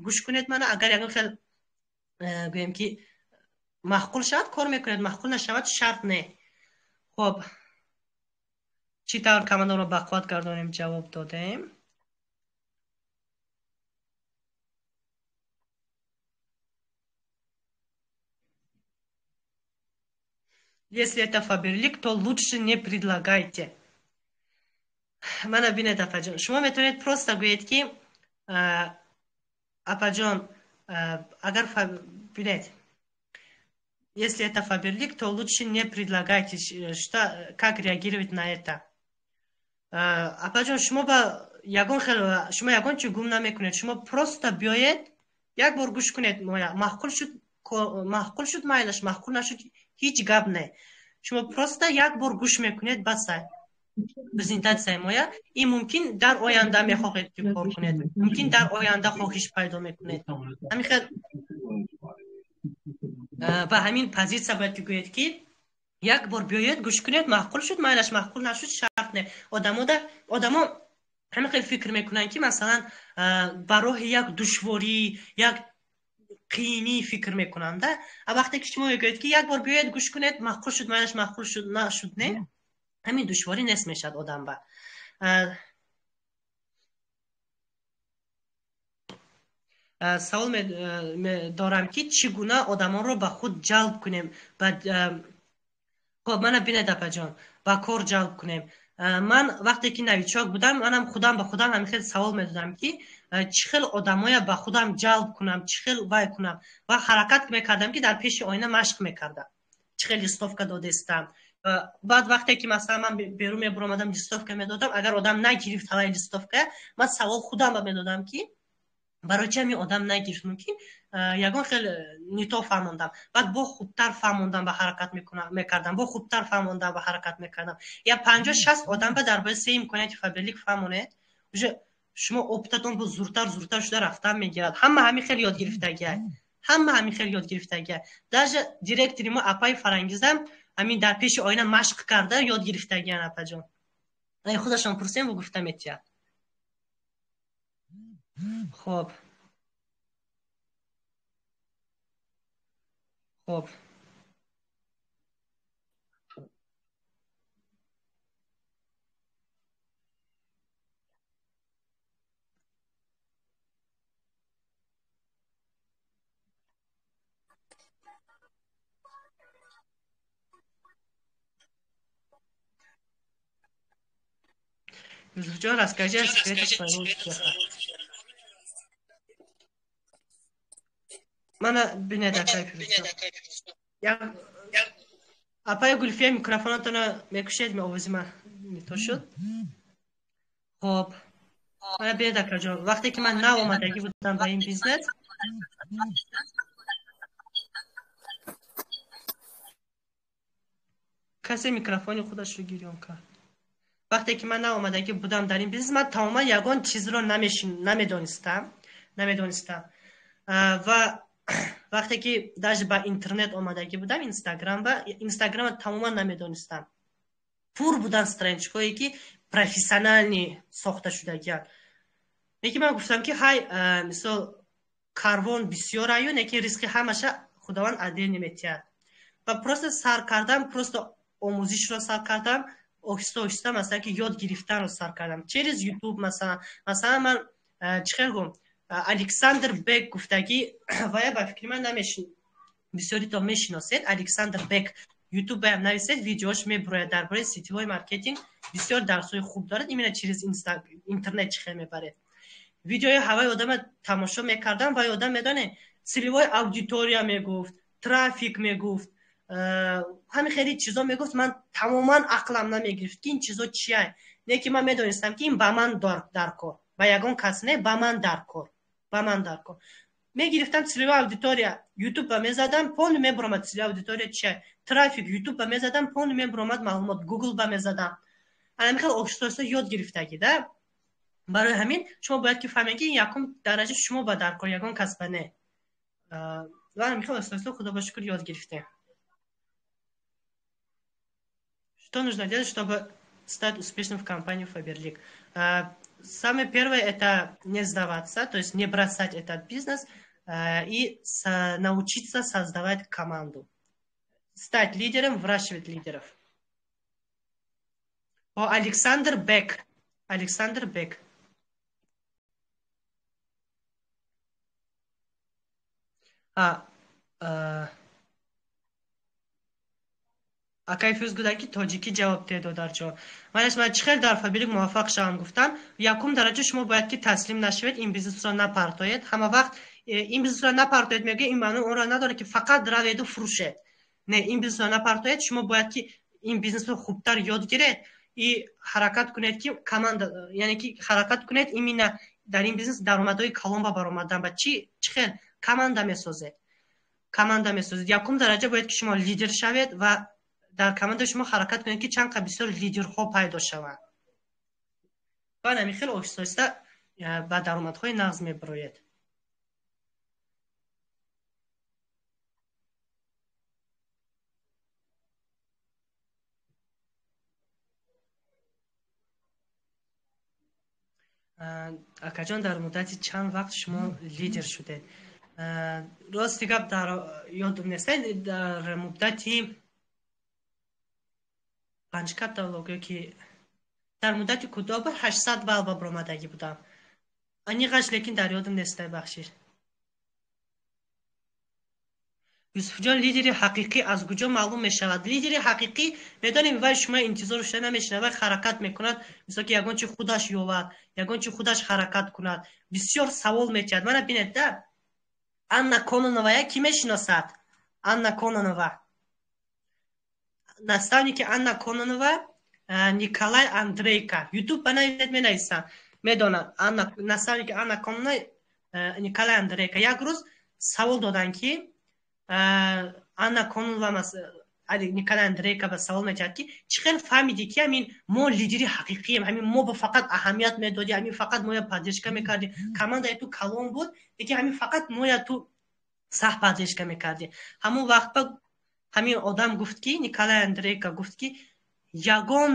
гӯш кунед мана, агар ягон хел гӯем ки маъқул шавад кор мекунед, маъқул нашавад шарт не. Хоб, чӣ тавр командаро бақувват гардонем ҷавоб додем. Если это Фаберлик, то лучше не предлагайте. Мана бинед апаҷон, шумо метавонед просто гӯед ки апаҷон, агар бинед, если это Фаберлик, то лучше не предлагайте, что, как реагировать на это. Апаҷон, шумо ба ягон хел, шумо ягон чиз гум намекунед, шумо просто биёед, як бор гӯш кунед, маъқул шуд майлаш, маъқул нашуд ҳеҷ гап не. Шумо просто як бор гӯш мекунед, бас презентатсияи моя, ин мумкин дар оянда мехоҳед ки кор кунед, мумкин дар оянда хоҳиш пайдо мекунед. Ҳамин хел ба ҳамин позитсия бояд ки гӯед ки як бор биёед гӯш кунед, маъқул шуд майлаш, маъқул нашуд шарт не. Одамо ҳамин хел фикр мекунанд ки масалан ба роҳи як душворӣ, як қиинӣ фикр мекунанд. А вақте ки шумо мегӯед ки як бор биёед гӯш кунед, маъқул шуд майлаш, маъқул шуд нашуд не, ҳамин душворӣ нест мешавад одам ба. Савол дорам ки чӣ гуна одамонро ба худ ҷалб кунем? Хоб, мана бинед апаҷон, ба кор ҷалб кунем. Ман вақте ки новичок будам, манам худам ба худам ҳамин хел савол медодам ки чӣ хел одамоя ба худам ҷалб кунам, чӣ хел вай кунам, ва ҳаракат мекардам ки дар пеши оина машқ мекардам, чӣ хел листовка додестам, Баъд вақте ки масалан ман берун мебуромадам, листовка медодам, агар одам нагирифт ҳаваи листовка, ман савол худам ба медодам, ки барои чи ҳамин одам нагирифт, мумкин ягон хел не то фаҳмондам. Баъд бо хубтар фаҳмондам ба ҳаракат мекардам, бо хубтар фаҳмондам ба ҳаракат мекардам. Я 50-60 одам ба дар бораи се имконияти Фаберлик фаҳмонед, уже шумо опыт атон бо зуртар зуртар шуда рафтан мегирад. Ҳама ҳамин хел ёд гирифтагиай, ҳама ҳамин хел ёд гирифтагиай. Даже директори мо апаи Фарангизам ҳамин дар пеши оина машқ карда ёд гирифтагиан. Апаҷон, худашон пурсем, бо гуфта метиҳад. Хоб, Юсуфҷон, расскажи о секрете своего успеха. Мана бинед, акай Фирӯзҷон. Апаи Гулфия, микрофонатонро мекушед, овози ман не то шуд. Хоб, мана бинед, акаҷон, вақте ки ман нав омадагӣ будам ба ин бизнес, касе микрофони худашро гирён кард. Вақте ки ман нав омадагӣ будам дар ин бизнес, ман тамоман ягон чизро намедонистам. Ва вақте ки даже ба интернет омадагӣ будам, инстаграма тамоман намедонистам. Пур будан страничка ҳое ки профессиональный сохта шудагианд. Лекин ман гуфтам, ки ҳай, мисол, карвон бисёр аю, лекин ризқи ҳамаша Худованд отдельно метиҳад. Ва просто сар кардам, просто омӯзишро сар кардам, оҳиста оҳиста, масалан, ки ёд гирифтанро сар кардам через Ютуб. Масалан, ман чӣ хел гум, Александр Бек гуфтагӣ, вая ба фикри ман намешин, бисёрито мешиносед. Александр Бек, Ютуб-аям нависед, видеош мебурояд дар бораи сетевой маркетинг, бисёр дарсҳои хуб дорад, именно через интернет чӣ хел мебаред. Видеои ҳаваи одама тамошо мекардам, вай одам, медоне, целевой аудитория мегуфт, трафик мегуфт, ҳамин хеле чизо мегуфт. Ман тамоман ақлам намегирифт, ки ин чизо чия. Не ки ман медонистам, ки ин ба ман дар кор, ба ягон кас не, ба ман дар кор, ба ман дар кор. Мегирифтам целевая аудитория, Ютуб ба мезадам, полный мебуромад целевая аудитория чия, трафик, Ютуб ба мезадам, полный мебуромад маълумот, Гугл ба мезадам. Ана михел оҳиста оҳиста ёд гирифтагӣ да. Барои ҳамин шумо бояд ки фаҳмед, ки якум дараҷа шумо ба дар кор, ягон кас ба не. Ва михел оҳиста оҳиста, худо ба шукр, ёд гирифтем. Что нужно делать, чтобы стать успешным в компании Faberlic? Самое первое – это не сдаваться, то есть не бросать этот бизнес и научиться создавать команду. Стать лидером, выращивать лидеров. О, Александр Бек. Александр Бек. А, акай Фирӯз гуфтанд, ки тоҷикӣ ҷавоб диҳед, додарҷон. Манаш ман чӣ хел дар Фаберлик муваффақ шавам гуфтам. Якум дараҷа, шумо бояд ки таслим нашавед, ин бизнесро напартоед. Ҳама вақт ин бизнесро напартоед мегӯяд, ин маънои онро надорад, ки фақат раведу фурӯшед. Не, ин бизнесро напартоед, шумо бояд ки ин бизнесро хубтар ёд гиред и ҳаракат кунед, ки команда, яъне ки ҳаракат кунед именно дар ин бизнес даромадҳои калон ба баромадан. Ба чӣ хел команда месозед? Команда месозед. Якум дараҷа бояд ки шумо лидер шавед ва дар командаи шумо ҳаракат кунед, ки чанд қа бисёр лидерҳо пайдо шаванд. Баъд ҳамин хел оҳиста оҳиста ба даромадҳои нағз мебароед. Акаҷон, дар муддати чанд вақт шумо лидер шудед? Рости гап, дар ёдум нест, дар муддати панҷ каталог ё ки дар муддати кӯтоҳ ба 800 балл ба баромадагӣ будам. Аниқаш лекин дар ёдум нестай, бахшиш. Юсуфҷон, лидери ҳақиқӣ аз куҷо маълум мешавад? Лидери ҳақиқӣ, медонем, вай шумо интизор шуда намешинад, вай ҳаракат мекунад, мисол ки ягон чи худаш ёвад, ягон чи худаш ҳаракат кунад, бисёр савол метиҳад. Мана бинед да, Анна Кононовая ки мешиносад? Анна Кононова. Наставники Анна Кононова, Николай Андрейка. Ютуб ба нависед, менависам. Медонам, Анна, наставники Анна Кононова, Николай Андрейка. Як рӯз савол доданд, ки Анна Кононова Николай Андрейка ба савол метиҳад, ки чӣ хел фаҳмидӣ, ки ҳамин мо лидери ҳақиқием, ҳамин мо ба фақат аҳамият медодӣ, ҳамин фақат моя поддержка мекардӣ, командаи ту калон буд, лекин ҳамин фақат моя ту сах поддержка мекардӣ. Ҳамон вақт ба ҳамин одам гуфт, ки Николай Андрейка гуфт, ки ягон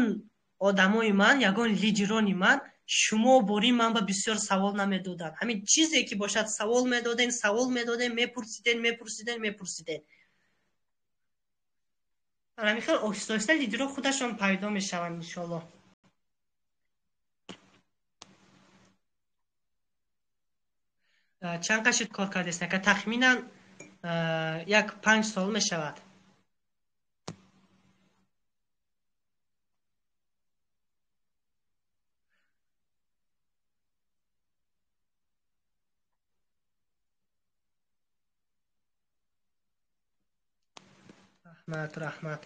одамои ман, ягон лидерони ман шумо бори ман ба бисёр савол намедоданд. Ҳамин чизе ки бошад, савол медодем, савол медодем, мепурсидем, мепурсидем, мепурсидем. Ҳамин хел оҳиста оҳиста лидерҳо худашон пайдо мешаванд, иншоаллоҳ. Чанд қашид кор кардест? Тахминан як 5 сол мешавад. Раҳмат, раҳмат.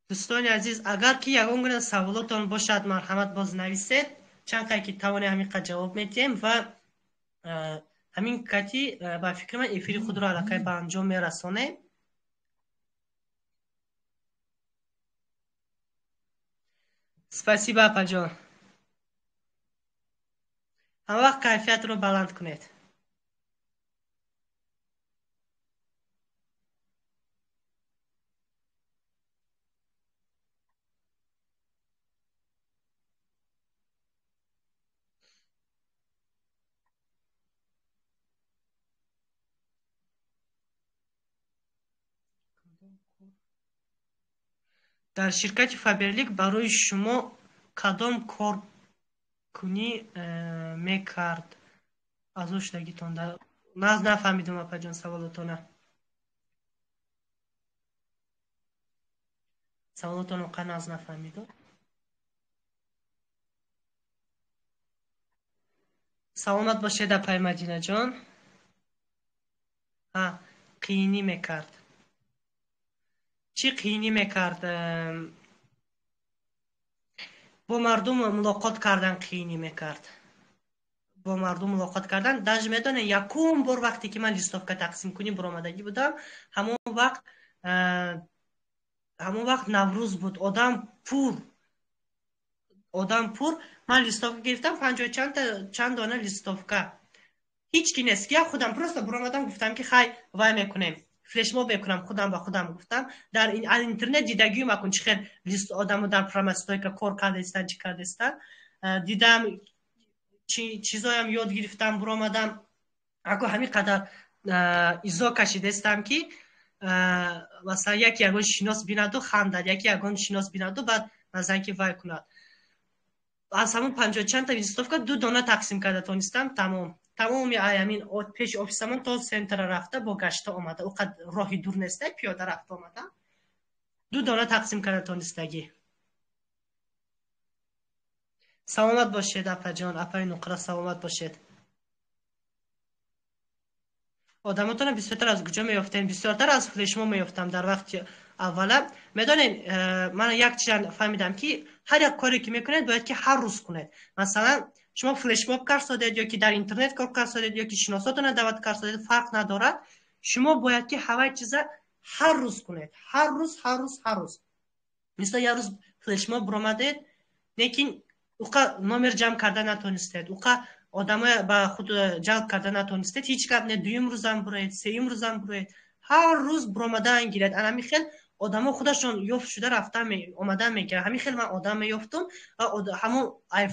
Дӯстони азиз, агар ки ягон гуна саволотон бошад, марҳамат, боз нависед. Чанд қай ки тавонем, ҳамин қад ҷавоб медиҳем ва ҳамин кати, ба фикри ман, эфири худро аллакай ба анҷом мерасонем. Спасибо, апаҷон. Ҳамавақт кайфиятро баланд кунед. Дар ширкати Фаберлик барои шумо кадом коркунӣ мекард аъзо шудагитон? Наз нафаҳмидум, апаҷон, саволотона. Саволотонро қа наз нафаҳмидум. Саломат бошед, апай Мадинаҷон. Ҳа, қиинӣ мекард. Чӣ қиинӣ мекард? Бо мардум мулоқот кардан қиинӣ мекард. Бо мардум мулоқот кардан. Даже медонед, якум бор вақте ки ман листовка тақсимкунӣ баромадагӣ будам, ҳамон вақт Наврӯз буд, одам пур, одам пур. Ман листовка гирифтам, панҷоҳу чанд дона листовка. Ҳеҷ ки нест, як худам просто баромадам, гуфтам, ки хай, вай мекунем, флешмоб мекунам. Худам ба худам гуфтам, дар интернет дидагиюм акун, чӣ хел лист одамо дар промостройка кор кардаистанд, чӣ кардаистанд. Дидам, чизоям ёд гирифтам, буромадам. Аку ҳамин қадар изо кашидаистам, ки масалан, яке ягон шинос бинаду хандад, яке ягон шинос бинаду баъд масалан ки вай кунад. Аз ҳамон панҷоҳу чандта листовка ду дона тақсим карда тонистам, тамом. Тамоми ҳамин пеши офисамон то центра рафта, бо гашта омада, о қад роҳи дур неста, пиёда рафта омада, ду дона тақсим карда тонистагӣ. Саломат бошед, апаҷон, апаи Нуқра, саломат бошед. Одамотонро бисёртар аз куҷо меёфтем? Бисёртар аз флешмоб меёфтам дар вақти аввала. Медонед, ман як чиза фаҳмидам, ки ҳар як коре ки мекунед, бояд ки ҳар рӯз кунед. Масалан, шумо флешмоб карсодед ё ки дар интернет кор карсодед, ё ки шиносотонро даъват карсодед, фарқ надорад, шумо бояд ки ҳавай чиза ҳар рӯз кунед, ҳар рӯз, ҳар рӯз, ҳар рӯз. Мисол, як рӯз флешмоб баромадед, лекин уқа номер ҷамъ карда натонистед, уқа одамоя ба худ ҷалб карда натонистед, ҳеҷ гап не, дуюм рӯзам буроед, сеюм рӯзам буроед, ҳар рӯз буромадан гиред. Ана хел одамо худашон ёфт шуда рафта омадан мегиранд. Ҳамин хел ман одам меёфтум ва ҳамон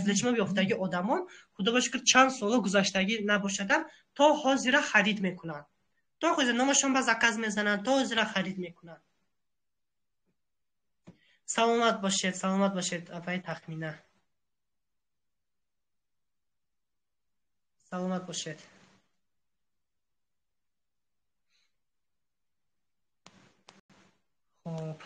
флешмоб ёфтаги одамон, худо ба шукр, чанд соло гузаштагӣ набошадам, то ҳозира харид мекунанд, то ҳозир номашон ба заказ мезананд, то ҳозира харид мекунанд. Саломат бошед, саломат бошед, апаи Тахмина, саломат бошед. Хуб.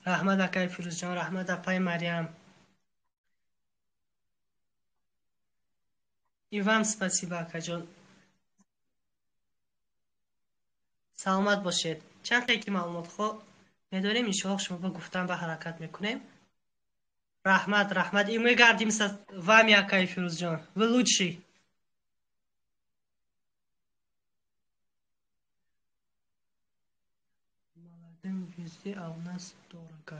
Раҳмат, акай Фирӯзҷон, раҳмат, апай Марьям. И вам спасибо, акаҷон. Саломат бошед. Чанд ки маълумотҳо медорем, иншоаллоҳ шумо ба гуфтан ба ҳаракат мекунем. Раҳмат, раҳмат. И мы гордимся вами, акай Фирӯзҷон. Вы лучший. Молодым везде, а у нас дорого.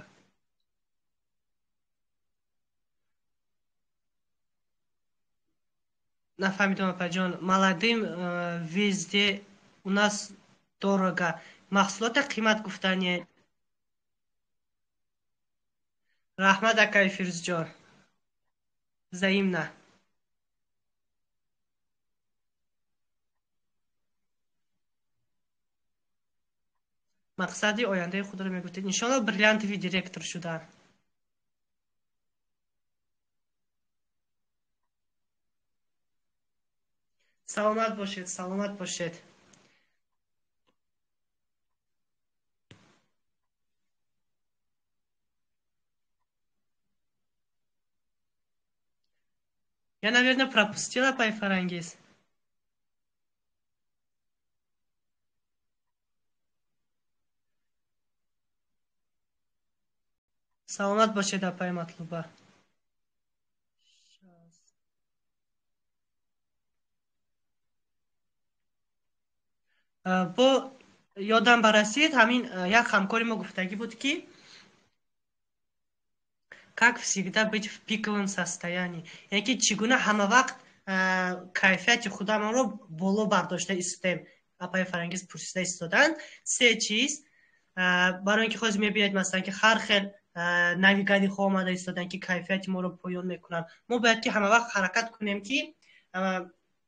Нафаҳмидам, апаҷон. Молодым везде, у нас дорого. Маҳсулота қимат гуфтане. Раҳмат, акай Фирӯзҷон. Взаимно. Мақсади ояндаи худро мегуфтед. Иншоаллоҳ, бриллиантовый директор шудан. Саломат бошед, саломат бошед. Я, наверное, пропустила, апай Фарангиз. Саломат бошед, апай Матлуба. Бо ёдам барасид, ҳамин як ҳамкори мо гуфтагӣ буд, ки как всегда быть в пиковом состоянии, яъне ки чӣ гуна ҳама вақт кайфияти худамонро боло бардошта истем. Апаи Фарангиз пурсида истоданд. Се чиз, барои ин ки ҳозир мебинед, масалан, ки ҳар хел навигариҳо омада истоданд, ки кайфияти моро поён мекунанд. Мо бояд ки ҳама вақт ҳаракат кунем, ки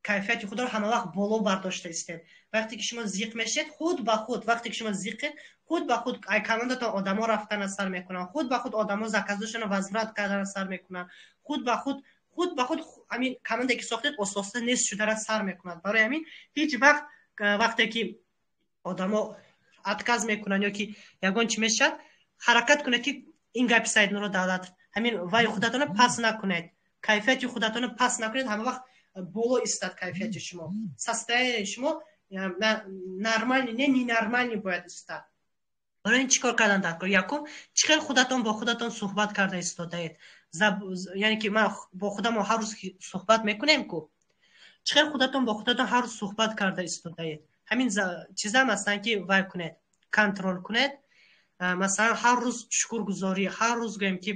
кайфияти худро ҳама вақт боло бардошта истем. Вақте ки шумо зиқ мешед, худ ба худ, вақте ки шумо зиқед, худ ба худ ай командатон одамо рафтана сар мекунанд, худ ба худ одамо заказошонро возврат кардана сар мекунанд, худ ба худ ҳамин команде ки сохтед, оста нест шудана сар мекунад. Барои ҳамин ҳеҷ вақт вақте ки одамо отказ мекунанд ё ки ягон чӣ мешавад, ҳаракат кунед, ки ин гапи Саиднуро Давлатов, ҳамин вай худатонро пас накунед, кайфияти худатонро пас накунед, ҳама вақт боло истад кайфияти шумо. Состояние шумо нормальный, не ненормальный бояд истад. Барои ин чӣ кор кардан дар кор? Якум, чӣ хел худатон бо худатон суҳбат карда истодаед? Яъне ки ман бо худамо ҳар рӯз суҳбат мекунем ку. Чӣ хел худатон бо худатон ҳар рӯз суҳбат карда истодаед? Ҳамин чизам ҳастанд, ки вай кунед, контрол кунед. Масалан, ҳар рӯз шукргузорӣ, ҳар рӯз гӯем, ки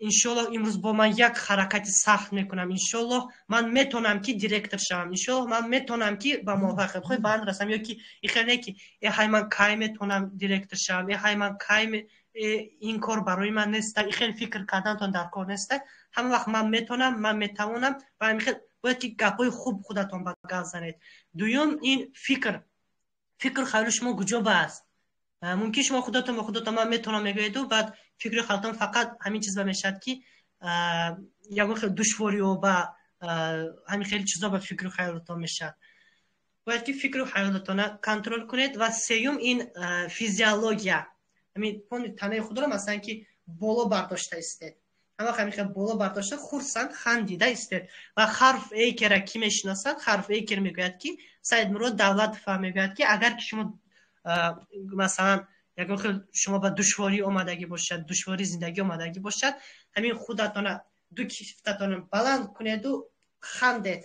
иншоаллоҳ, имрӯз бо ман як ҳаракати сахт мекунам, иншоаллоҳ, ман метонам, ки директор шавам, иншоаллоҳ, ман метонам, ки ба муваффақиятҳои баланд расам. Ё ки ихел не, ки э ҳай, ман кай метонам директор шавам, э ҳай, ман кай, ин кор барои ман неста, ихел фикр кардантон дар кор неста. Ҳама вақт ман метонам, ман метавонам ва ҳамин бояд ки гапҳои хуб худатон ба гап занед. Дуюм, ин фикр, хаёли шумо куҷо ба аст? Мумкин шумо худатон ба худатон ман метавонам мегӯеду, баъд фикри хаёлтон фақат ҳамин чиз ба мешавад, ки ягон хел душвориҳо ба ҳамин хеле чизо ба фикру хаёлотон мешавад. Бояд ки фикру хаёлотона контрол кунед. Ва сеюм, ин физиология, ҳамин танаи худро, масалан, ки боло бардошта истед, ҳама ҳамин хел боло бардошта, хурсанд, хандида истед. Ва Ҳарв Эйкера кӣ мешиносад? Ҳарв Эйкер мегӯяд, ки Саидмурод Давлатов мегӯяд, ки агар ки шумо, масалан, ягон хел шумо ба душворӣ омадагӣ бошад, душвории зиндагӣ омадагӣ бошад, ҳамин худатона ду кифтатона баланд кунеду хандед,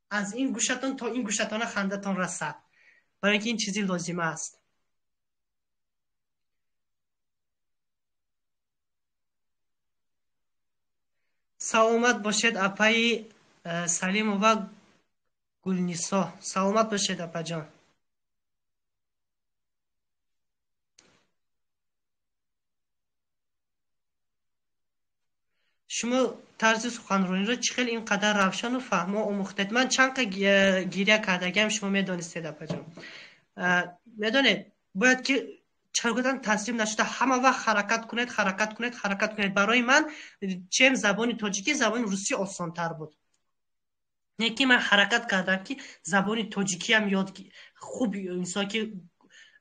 аз ин гӯшатон то ин гӯшатона хандатон расад, барои ин ки ин чизи лозима аст. Саломат бошед, апаи Салимова Гулнисо. Саломат бошед, апаҷон. Шумо тарзи суханрониро чӣ хел ин қадар равшану фаҳмо омӯхтед? Ман чанд қа гиря кардагиам, шумо медонистед, апаҷон. Медонед, бояд ки чаргудан таслим нашуда, ҳама вақт ҳаракат кунед, ҳаракат кунед, ҳаракат кунед. Барои ман чем забони тоҷикӣ, забони русӣ осонтар буд. Не ки ман ҳаракат кардам, ки забони тоҷикиам ёд хуб, инсон ки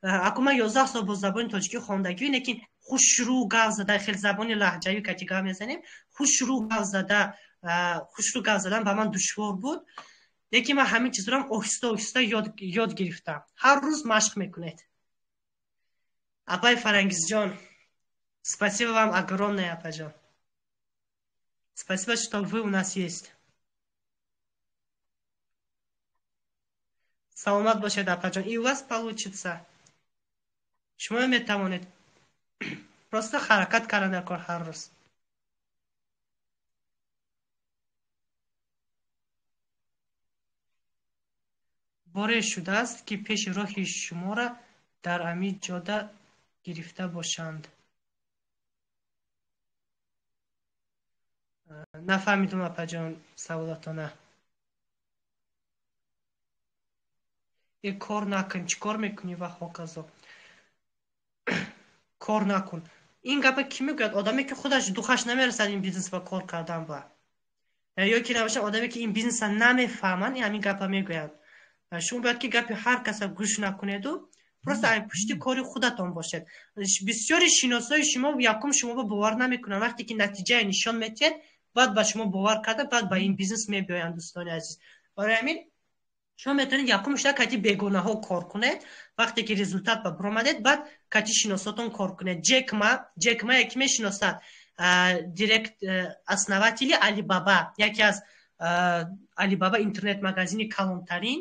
Аку ман 11 сол бо забони тоҷикӣ хондагӣ, лекин хушрӯ гап зада, хеле забони лаҳҷавӣ кати гап мезанем, хушрӯ гап зада, хушрӯ гап задан ба ман душвор буд. Лекин ман ҳамин чизро оҳиста оҳиста ёд гирифтам. Ҳар рӯз машқ мекунед. Апай Фарангизҷон, спасибо вам огромное, апаҷон. Спасибо, что вы у нас есть. Саломат бошед, апаҷон. И у вас получится. Шумо метавонед. Просто ҳаракат кардан дар кор ҳар рӯз. Боре шудааст, ки пеши роҳи шуморо дар ҳамин ҷода гирифта бошанд. Нафаҳмидум, апаҷон, саволатона. Э, кор накун, чӣ кор мекунӣ ва ҳоказо? Кор накун. Ин гапа кӣ мегӯяд? Одаме, ки худаш духаш намерасад ин бизнес ба кор кардан ба. Ё ки набошад, одаме, ки ин бизнеса намефаҳманд, ҳамин гапа мегӯянд. Шумо бояд ки гапи ҳар каса гӯш накунеду просто ай пушти кори худатон бошед. Бисёри шиносои шумо якум шуморо бовар намекунанд. Вақте ки натиҷае нишон медиҳед, баъд ба шумо бовар карда, баъд ба ин бизнес мебиёянд, дӯстони азиз. Барои ҳамин шумо метавонед якум шуда кати бегонаҳо кор кунед, вақте ки результат ба биромадед, баъд кати шиносотон кор кунед. Ҷек Ма, Ҷек Ма яке мешиносад, директ основатели Алибаба, яке аз Алибаба интернет-магазини калонтарин,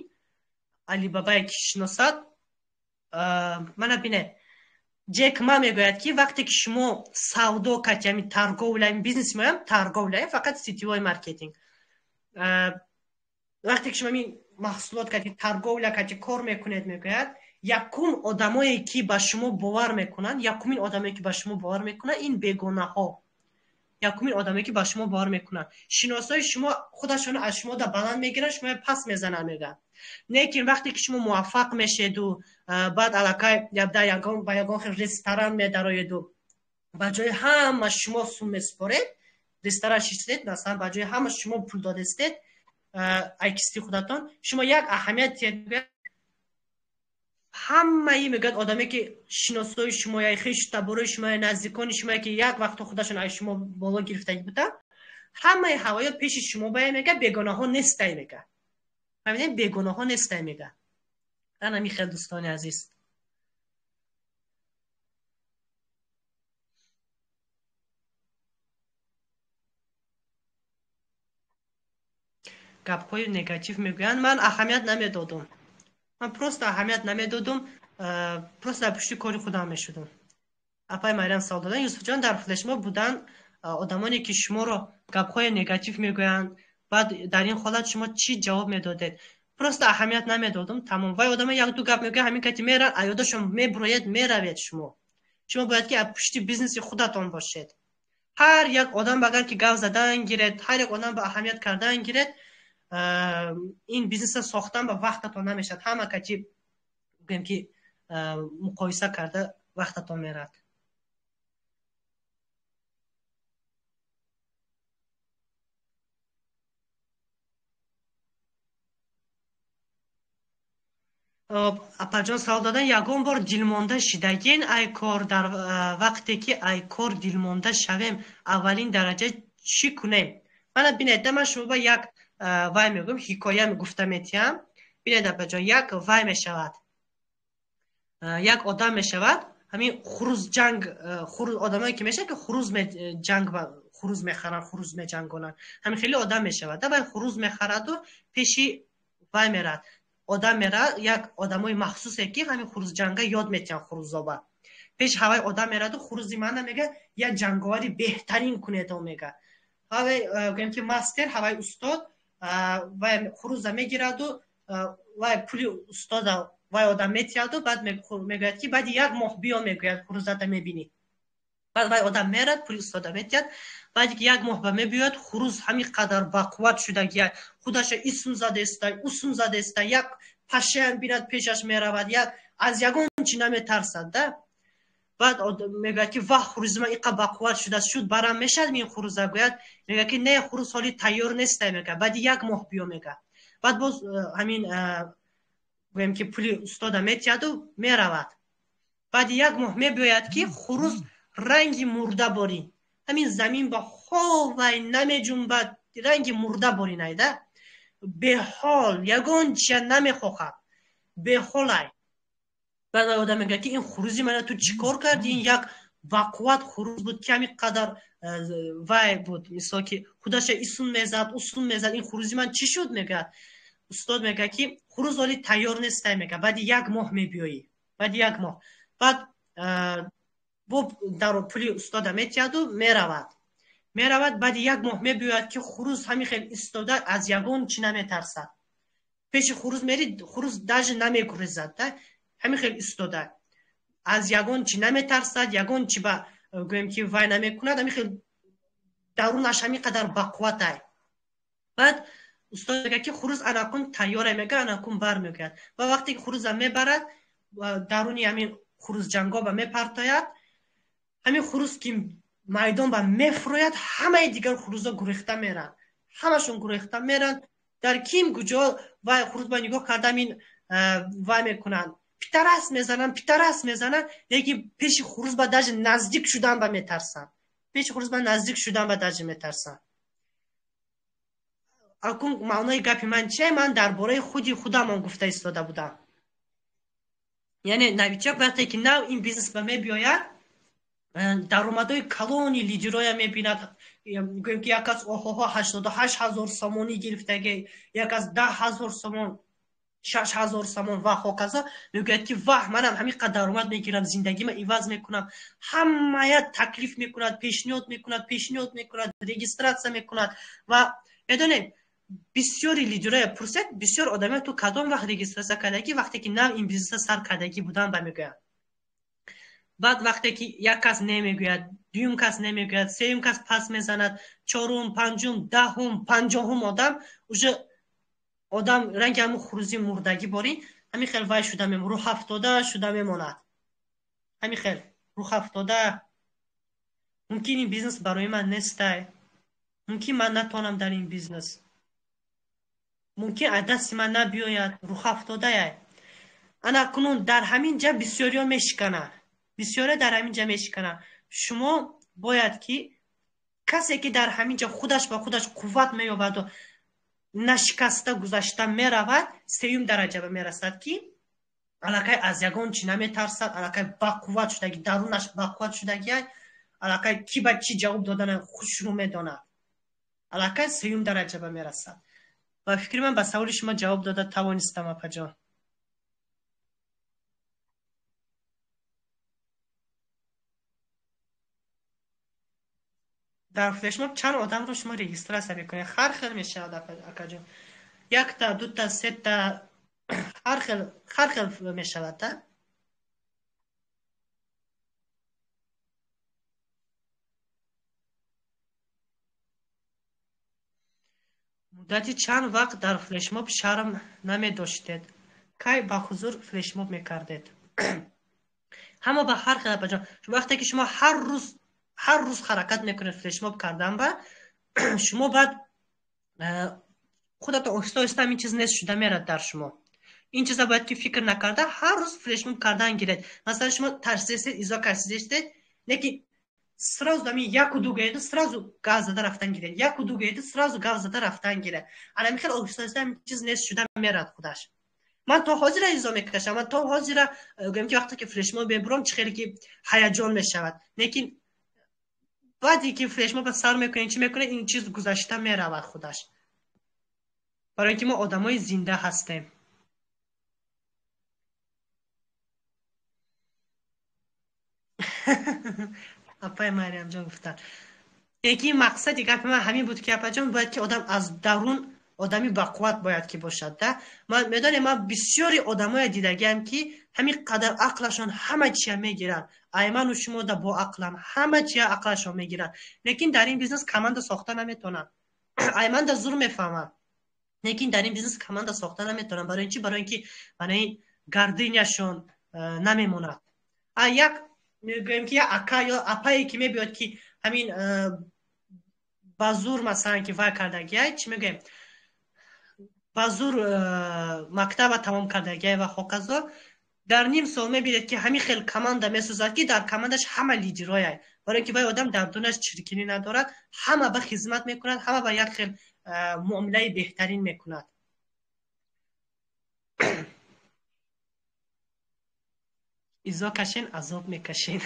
Алибаба яке шиносад. Мана бинед, Ҷек Ма мегӯяд, ки вақте ки шумо савдо кати, ҳамин торговля, ҳамин бизнес меоям, торговля, фақат сетевой маркетинг. Вақте ки шумо ҳамин маҳсулот кати, торговля кати кор мекунед, мегӯяд, якум одамое, ки ба шумо бовар мекунанд, якумин одамое, ки ба шумо бовар мекунанд, ин бегонаҳо. Якумин одамое, ки ба шумо бовар мекунанд. Шиносои шумо худашонро аз шумо да баланд мегиранд, шумо пас мезананд, мегӯянд. Лекин вақте ки шумо муваффақ мешеду, баъд аллакай ба ягон хел ресторан медароеду, ба ҷои ҳама шумо сум месупоред, ресторан шиштед, масалан, ба ҷои ҳама шумо пул додестед, ай кисти худатон, шумо як аҳамият диҳед, ҳамаи мегӯяд одаме, ки шиносои шумо, я хешу таборои шумо, я наздикони шумо, ки як вақто худашон аз шумо боло гирифтагӣ буданд, ҳамаи ҳавоё пеши шумо бая, мега, бегонаҳо нестай, мега. Фаҳмидем, бегонаҳо нестай, мега. Ана михел, дӯстони азиз. Гапҳои негатив мегӯянд, ман аҳамият намедодум. Ман просто аҳамият намедодум, просто дар пушти кори худам мешудум. Апай Марьям савол доданд, Юсуфҷон, дар флешмоб буданд одамоне, ки шуморо гапҳои негатив мегӯянд, баъд дар ин ҳолат шумо чӣ ҷавоб медодед? Просто аҳамият намедодум, тамом. Вай одама як-ду гап мегӯяд, ҳамин кати меравад, аёдашон мебурояд, меравед шумо. Шумо бояд ки аз пушти бизнеси худатон бошед. Ҳар як одам агар ки гап задан гиред, ҳар як одам ба аҳамият кардан гиред, ин бизнеса сохтан ба вақтатон намешавад. Ҳама кати гӯем ки муқоиса карда вақтатон меравад. Апаҷон савол додан, ягон бор дилмонда шидагин ай кор? Дар вақте ки ай кор дилмонда шавем, аввалин дараҷа чӣ кунем? Мана бинед, ман шумо ба як вай мегӯям, ҳикоя гуфта метиҳам. Бинед, апаҷон, як вай мешавад, як одам мешавад, ҳамин хуруз ҷанг, хуруз одамое ки мешавад, ки хуруз ҷанг, хуруз мехаранд, хуруз меҷангонанд, ҳамин хеле одам мешавад. Вай хуруз мехараду пеши вай меравад. Одам меравад, як одамои махсусе, ки ҳамин хурузҷанга ёд метиҳанд хурузоба. Пеш ҳавай одам мераду хурузи мана мега, як ҷанговари беҳтарин кунедо, мега. Ҳавай гӯем ки мастер, ҳавай устод, вай хуруза мегираду вай пули устода вай одам метиҳаду баъд мегӯяд, ки баъди як моҳ биё, мегӯяд, хурузата мебинӣ. Баъд вай одам мерад, пули устода метиҳад, баъди ки як моҳ ба мебиёяд, хуруз ҳамин қадар бақувват шудагия, худаша исм задаеста, усм задаеста, як пашаям бинад пешаш меравад, як аз ягон чи наметарсад да. Баъд мегӯяд, ки ваҳ, хурузи ман иқа бақувват шудааст, шуд барам мешавад ин хуруза? Гӯяд, мегӯяд, ки не, хуруз ҳоли тайёр нестай, мегӯяд, баъди як моҳ биё, мегӯяд. Баъд боз ҳамин гӯем ки пули устода метиҳаду меравад. Баъди як моҳ мебиёяд, ки хуруз ранги мурда борин, ҳамин замин ба ховай намеҷунбад, ранги мурда боринайда, беҳол, ягон чия намехоҳад, беҳолай. Баъд одам мегӯяд, ки ин хурузи мана ту чӣ кор кардӣ? Ин як бақувват хуруз буд, ки ҳамин қадар вай буд, мисол ки худаша исун мезад, усун мезад, ин хурузи ман чӣ шуд? Мегӯяд. Устод мегӯяд, ки хуруз оли тайёр нестай, мегӯяд, баъди як моҳ мебиёӣ, баъди як моҳ. Баъд бо дар пули устода метиҳаду меравад. Меравад, баъди як моҳ мебиёяд, ки хуруз ҳамин хел истода, аз ягон чӣ наметарсад. Пеши хуруз мери, хуруз даже намегурезад, да? Ҳамин хел истода, аз ягон чӣ наметарсад, ягон чӣ ба гӯем ки вай намекунад, ҳамин хел дарунаш ҳамин қадар бақувватай. Баъд устод мегӯяд, ки хуруз анакун тайёра, мегӯяд, анакун бар мегӯяд. Ва вақте ки хуруза мебарад, даруни ҳамин хурузҷангоба мепартояд, ҳамин хуруз ки майдон ба мефурӯяд, ҳамаи дигар хурузо гурехта меранд, ҳамашон гурехта меранд. Дар ким куҷо вай хуруз ба нигоҳ карда ҳамин вай мекунанд, питарас мезананд, питарас мезананд, лекин пеши хуруз ба даже наздик шудан ба метарсанд, пеши хуруз ба наздик шудан ба даже метарсанд. Акун маънои гапи ман чие? Ман дар бораи худи худамон гуфта истода будам. Яъне новичок вақте ки нав ин бизнес ба мебиёяд, даромадҳои калони лидероя мебинад, гӯем ки як кас оҳоҳо 88 000 сомонӣ гирифтаги, як кас 10 000 сомон, 6000 сомон ва ҳоказо. Мегӯяд, ки ваҳ, манам ҳамин қадр даромад мегирам, зиндагима иваз мекунам. Ҳамая таклиф мекунад, пешниҳод мекунад, пешниҳод мекунад, регистрация мекунад. Ва медонед, бисёри лидероя пурсед, бисёр одамоя ту кадом вақт регистрация кардагӣ? Вақте ки нав ин бизнеса сар кардагӣ будан ба мегӯянд. Баъд вақте ки як кас немегӯяд, дуюм кас немегӯяд, сеюм кас пас мезанад, чорум, панҷум, 10-ум, 50-ум одам, уже одам ранги ҳамун хурузи мурдагӣ борин, ҳамин хел вай шуда мем, рӯҳафтода шуда мемонад, ҳамин хел рӯҳафтода. Мумкин ин бизнес барои ман нестай, мумкин ман натавонам дар ин бизнес, мумкин аз дасти ман набиёяд, рӯҳафтодаяй. Ана кунун дар ҳамин ҷа бисёриҳо мешикананд, бисёриҳо дар ҳамин ҷа мешикананд. Шумо бояд ки касе ки дар ҳамин ҷа худаш ба худаш қувват меёбаду нашикаста гузашта меравад, сеюм дараҷа ба мерасад, ки аллакай аз ягон чӣ наметарсад, аллакай бақувват шудаги, дарунаш бақувват шудагиай, аллакай ки ба чӣ ҷавоб додана хушрӯ медонад, аллакай сеюм дараҷа ба мерасад. Ба фикри ман, ба саволи шумо ҷавоб дода тавонистам, апаҷон. Дар флешмоб чанд одамро шумо регистрация мекунед? Ҳар хел мешавад, акаҷон, якта, дута, сета, ҳар хел, ҳар хел мешавад, да. Муддати чанд вақт дар флешмоб шарм намедоштед? Кай ба ҳузур флешмоб мекардед? Ҳама ба ҳар хел, апаҷон. Вақте ки шумо ҳар рӯз, ҳар рӯз ҳаракат мекунед флешмоб кардан, ба шумо баъд худатон оҳиста оҳиста ҳамин чиз нест шуда мерад дар шумо. Ин чиза бояд ки фикр накарда ҳар рӯз флешмоб кардан гиред. Масалан, шумо тарсидестед, изо кашидестед, лекин сразу ҳамин яку ду гӯеду сразу гав зада рафтан гиред, яку ду гӯеду сразу гав зада рафтан гиред. Ана ҳамин хел оҳиста оҳиста ҳамин чиз нест шуда мерад худаш. Ман то ҳозира изо мекашам, ман то ҳозира гӯем ки вақте ки флешмоб мебурам, чӣ хеле ки ҳаяҷон мешавад, лекин баъде ки флешмоба сар мекунед, чӣ мекунед, ин чиз гузашта меравад худаш, барои ин ки мо одамои зинда ҳастем. Апаи Мариямҷон гуфтанд, лекин мақсади гапи ман ҳамин буд, ки, апаҷон, бояд ки одам аз дарун одами бақувват бояд ки бошад, да. Ман медонем, ман бисёри одамое дидагиам, ки ҳамин қадар ақлашон ҳама чия мегиранд, айману шумо да бо ақлам ҳама чия ақлашон мегиранд, лекин дар ин бизнес команда сохта наметавонанд. Айманда зур мефаҳмам, лекин дар ин бизнес команда сохта наметавонанд. Барои чӣ? Барои ин ки мана ин гордыня шон намемонад. А як мегӯем ки як ака ё апае ки мебиёд, ки ҳамин ба зур, масалан, ки вай кардагиай, чӣ мегӯем, ба зур мактаба тамом кардагиай ва ҳоказо. Дар ним сол мебинед, ки ҳамин хел команда месозад, ки дар командаш ҳама лидерҳояй, барои ки вай одам дар дунаш чиркинӣ надорад, ҳама ба хизмат мекунад, ҳама ба як хел муомилаи беҳтарин мекунад. Изо кашен, азоб мекашен.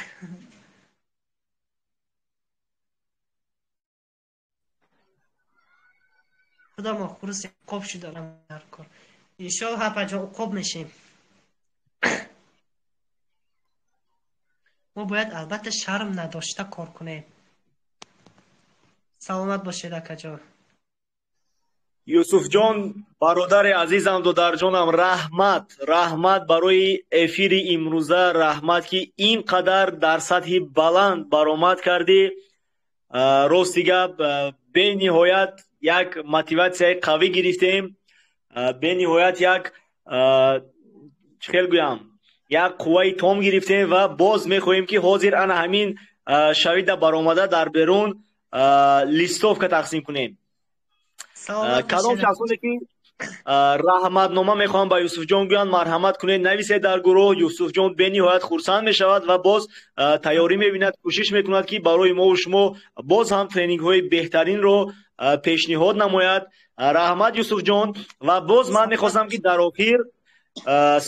Худо мо хурус уқоб шуда дар кор. Иншоаллоҳ, апаҷон, уқоб мешем. Мо бояд албатта шарм надошта кор кунем. Саломат бошед, акаҷон. Юсуфҷон, бародари азизам, додарҷонам, раҳмат, раҳмат барои эфири имрӯза, раҳмат, ки ин қадар дар сатҳи баланд баромад кардӣ. Рости гап, бениҳоят як мотиватсияи қавӣ гирифтем, бениҳоят як, чӣ хел гӯям, як қувваи том гирифтем ва боз мехоҳем, ки ҳозир ана ҳамин шавида баромада дар берун листовка тақсим кунем. Кадом шахсоне ки раҳматнома мехоҳам ба Юсуфҷон гӯянд, марҳамат кунед, нависед дар гурӯҳ. Юсуфҷон бениҳоят хурсанд мешавад ва боз тайёрӣ мебинад, кӯшиш мекунад, ки барои мову шумо боз ҳам тренингҳои беҳтаринро пешниҳод намояд. Раҳмат, Юсуфҷон. Ва боз ман мехостам, ки дар охир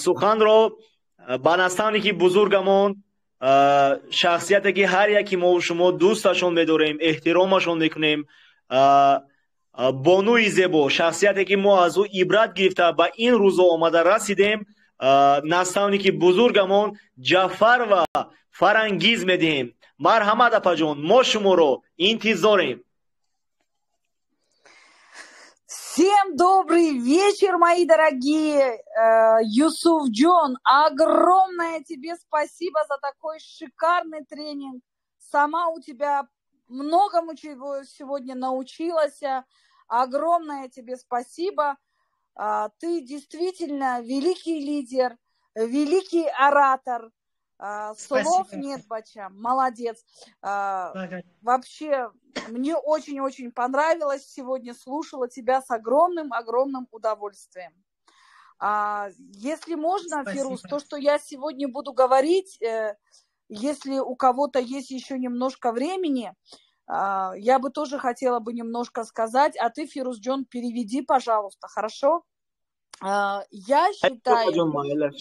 суханро ба наставники бузургамон, шахсияте ки ҳар яки мову шумо дӯсташон медорем, эҳтиромашон мекунем, бонуи зебо, шахсияте ки мо аз ӯ ибрат гирифта ба ин рӯзо омада расидем, наставники бузургамон Ҷафарова Фарангиз медиҳем. Марҳамат, апаҷон, мо шуморо интизорем. Всем добрый вечер, мои дорогие. Юсуф Джон, огромное тебе спасибо за такой шикарный тренинг. Сама у тебя многому чего сегодня научилась. Огромное тебе спасибо. Ты действительно великий лидер, великий оратор. Слов нет, бача, молодец. Вообще, мне очень-очень понравилось сегодня, слушала тебя с огромным-огромным удовольствием. Если можно, Спасибо. Фируз, то, что я сегодня буду говорить, если у кого-то есть еще немножко времени, я бы тоже хотела бы немножко сказать, а ты, Фируз Джон, переведи, пожалуйста, хорошо? Я считаю...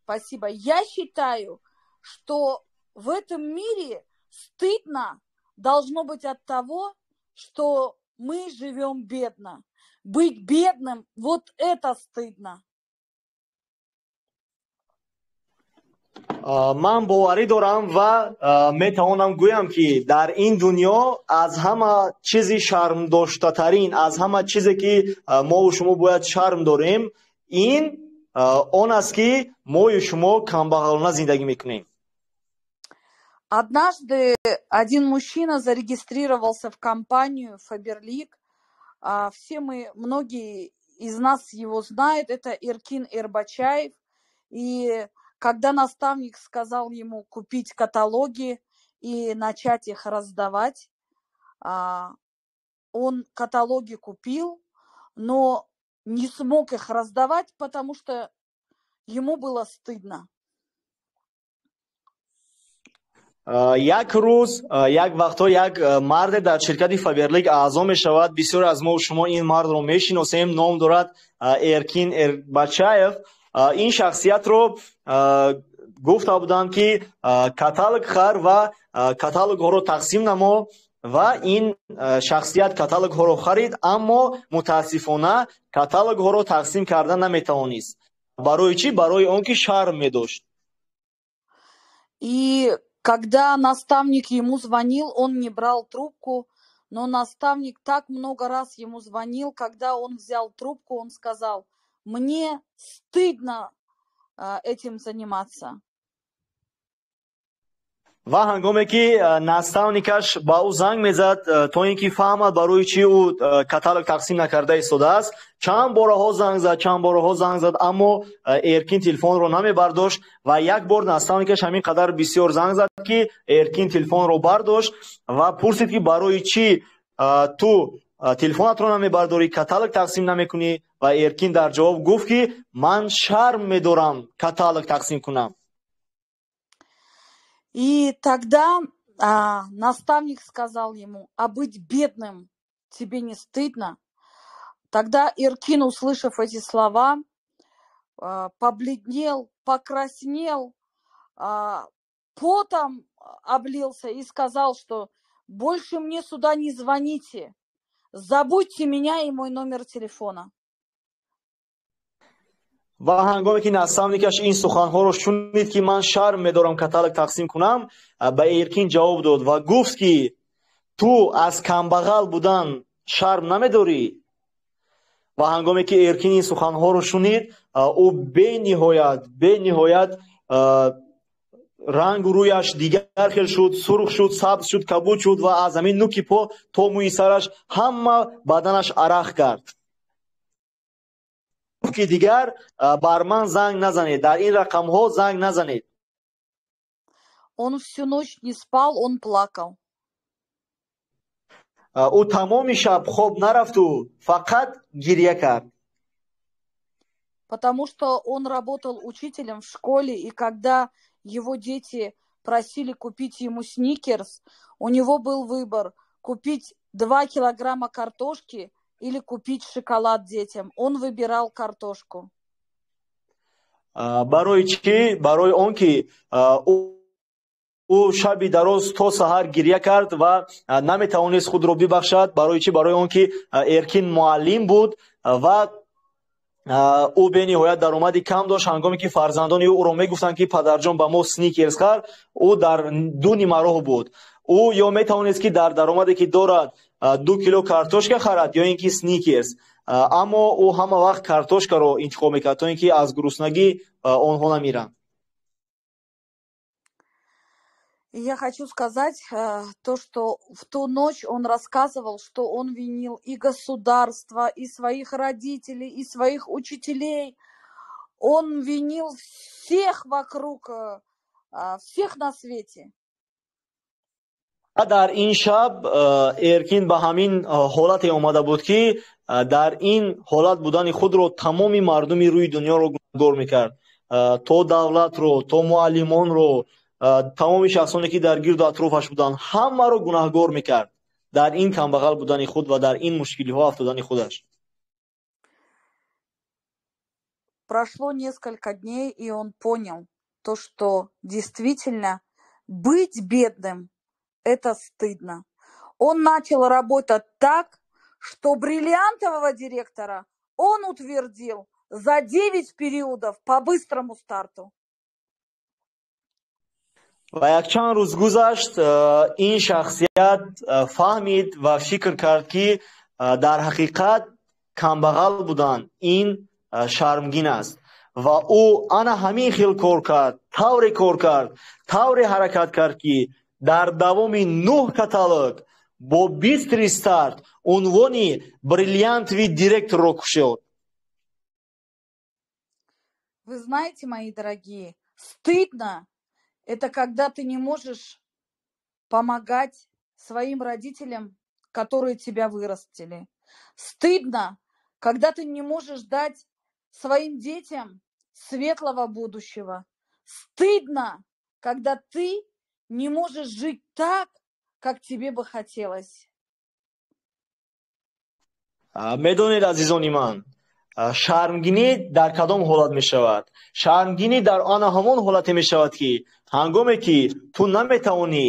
Спасибо. Я считаю, что в этом мире стыдно должно быть от того, что мы живем бедно. Быть бедным, вот это стыдно. Ман боварӣ дорам ва метавонам гӯям, ки дар ин дунё аз ҳама чизи шармдоштатарин, аз ҳама чизе ки мову шумо бояд шарм дорем, ин он аст, ки мою шумо камбағалона зиндагӣ мекунем. Однажды один мужчина зарегистрировался в компанию Faberlic. Все мы, многие из нас его знают, это Эркин Эрбачаев. И когда наставник сказал ему купить каталоги и начать их раздавать, он каталоги купил, но не смог их раздавать, потому что ему было стыдно. Як рӯз, як вақтҳо як марде дар ширкати Фаберлик аъзо мешавад. Бисёре аз мо шумо ин мардро мешиносем, ном дорад Эркин Эрбачаев. Ин шахсиятро гуфта буданд, ки каталог хар ва каталогҳоро тақсим намо, ва ин шахсият каталогҳоро харид, аммо мутаассифона каталогҳоро тақсим карда наметавонист. Барои чӣ? Барои он ки шарм медошт. И когда наставник ему звонил, он не брал трубку, но наставник так много раз ему звонил, когда он взял трубку, он сказал: «Мне стыдно этим заниматься». Ва ҳангоме ки наставникаш ба ӯ занг мезад, то ин ки фаҳмад, барои чӣ ӯ каталог тақсим накарда истодааст, чанд бораҳо занг зад, чанд бораҳо занг зад, аммо Эркин телефонро намебардошт. Ва як бор наставникаш ҳамин қадар бисёр занг зад, ки Эркин телефонро бардошт ва пурсид, ки барои чӣ ту Телефонатро намебардорӣ, каталог тақсим намекунӣ? Ва Эркин дар ҷавоб гуфт, ки ман шарм медорам каталог тақсим кунам. И тогда наставник сказал ему: «А быть бедным тебе не стыдно?» Тогда Эркин, услышав эти слова, побледнел, покраснел, потом облился и сказал, что больше мне сюда не звоните, забудьте меня и мой номер телефона. Ва ҳангоме ки наставникаш ин суханҳоро шунид, ки ман шарм медорам каталог тақсим кунам, ба Эркин ҷавоб дод ва гуфт, ки ту аз камбағал будан шарм намедорӣ? Ва ҳангоме ки Эркин ин суханҳоро шунид, ӯ бениҳоят рангу рӯяш дигар хел шуд, сурх шуд, сабз шуд, кабуд шуд ва аз ҳамин нуки по то мӯи сараш ҳама баданаш арақ кард, ки дигар бар ман занг назанед, дар ин рақамҳо занг назанед. Он всю ночь не спал, он плакал. Ӯ тамоми шаб хоб нарафту фақат гиря кард. Потому что он работал учителем в школе, и когда его дети просили купить ему сникерс, у него был выбор: купить 2 килограмма картошки или купить шоколад детям. Он выбирал картошку. Барои чӣ? Барои он ки ӯ шаби дароз то саҳар гиря кард ва наметавонист худро бибахшад. Барои чӣ? Барои он ки Эркин муаллим буд ва ӯ бениҳоят даромади кам дошт. Ҳангоме ки фарзандони ӯ ӯро мегуфтанд, ки падарҷон, ба мо сникерс хар, ӯ дар ду нимароҳ буд: ӯ ё метавонист, ки дар даромаде ки дорад, 2 кило картошка харад, ё ин ки сникерс. Аммо ӯ ҳама вақт картошкаро интихоб мекард, то ин ки аз гуруснагӣ онҳо намиранд. И я хочу сказать то, что в ту ночь он рассказывал, что он винил и государство, и своих родителей, и своих учителей. Он винил всех вокруг, всех на свете. Дар ин шаб Эркин ба ҳамин ҳолате омада буд, ки дар ин ҳолат будани худро тамоми мардуми рӯи дунёро гунаҳгор мекард, то давлатро, то муаллимонро, тамоми шахсоне ки дар гирду атрофаш буданд, ҳамаро гунаҳгор мекард дар ин камбағал будани худ ва дар ин мушкилиҳо афтодани худаш. Прошло несколько дней, и он понял то, что действительно быть бедным – это стыдно. Он начал работать так, что бриллиантового директора он утвердил за 9 периодов по быстрому старту. Ва якчанд рӯз гузашт, ин шахсият фаҳмид ва фикр кард, ки дар ҳақиқат камбағал будан ин шармгин аст. Ва ӯ ана ҳамин хел кор кард, тавре кор кард, тавре ҳаракат кард, ки дар давоми нӯҳ каталог бо быстрый старт унвони бриллиантовый директорро кушод. Вы знаете, мои дорогие, стыдно — это когда ты не можешь помогать своим родителям, которые тебя вырастили. Стыдно, когда ты не можешь дать своим детям светлого будущего. Стыдно, когда ты не можешь жить так, как тебе бы хотелось. Медонед, азизони ман, шармгинӣ дар кадом ҳолат мешавад? Шармгинӣ дар ана ҳамон ҳолате мешавад, ки ҳангоме ки ту наметавонӣ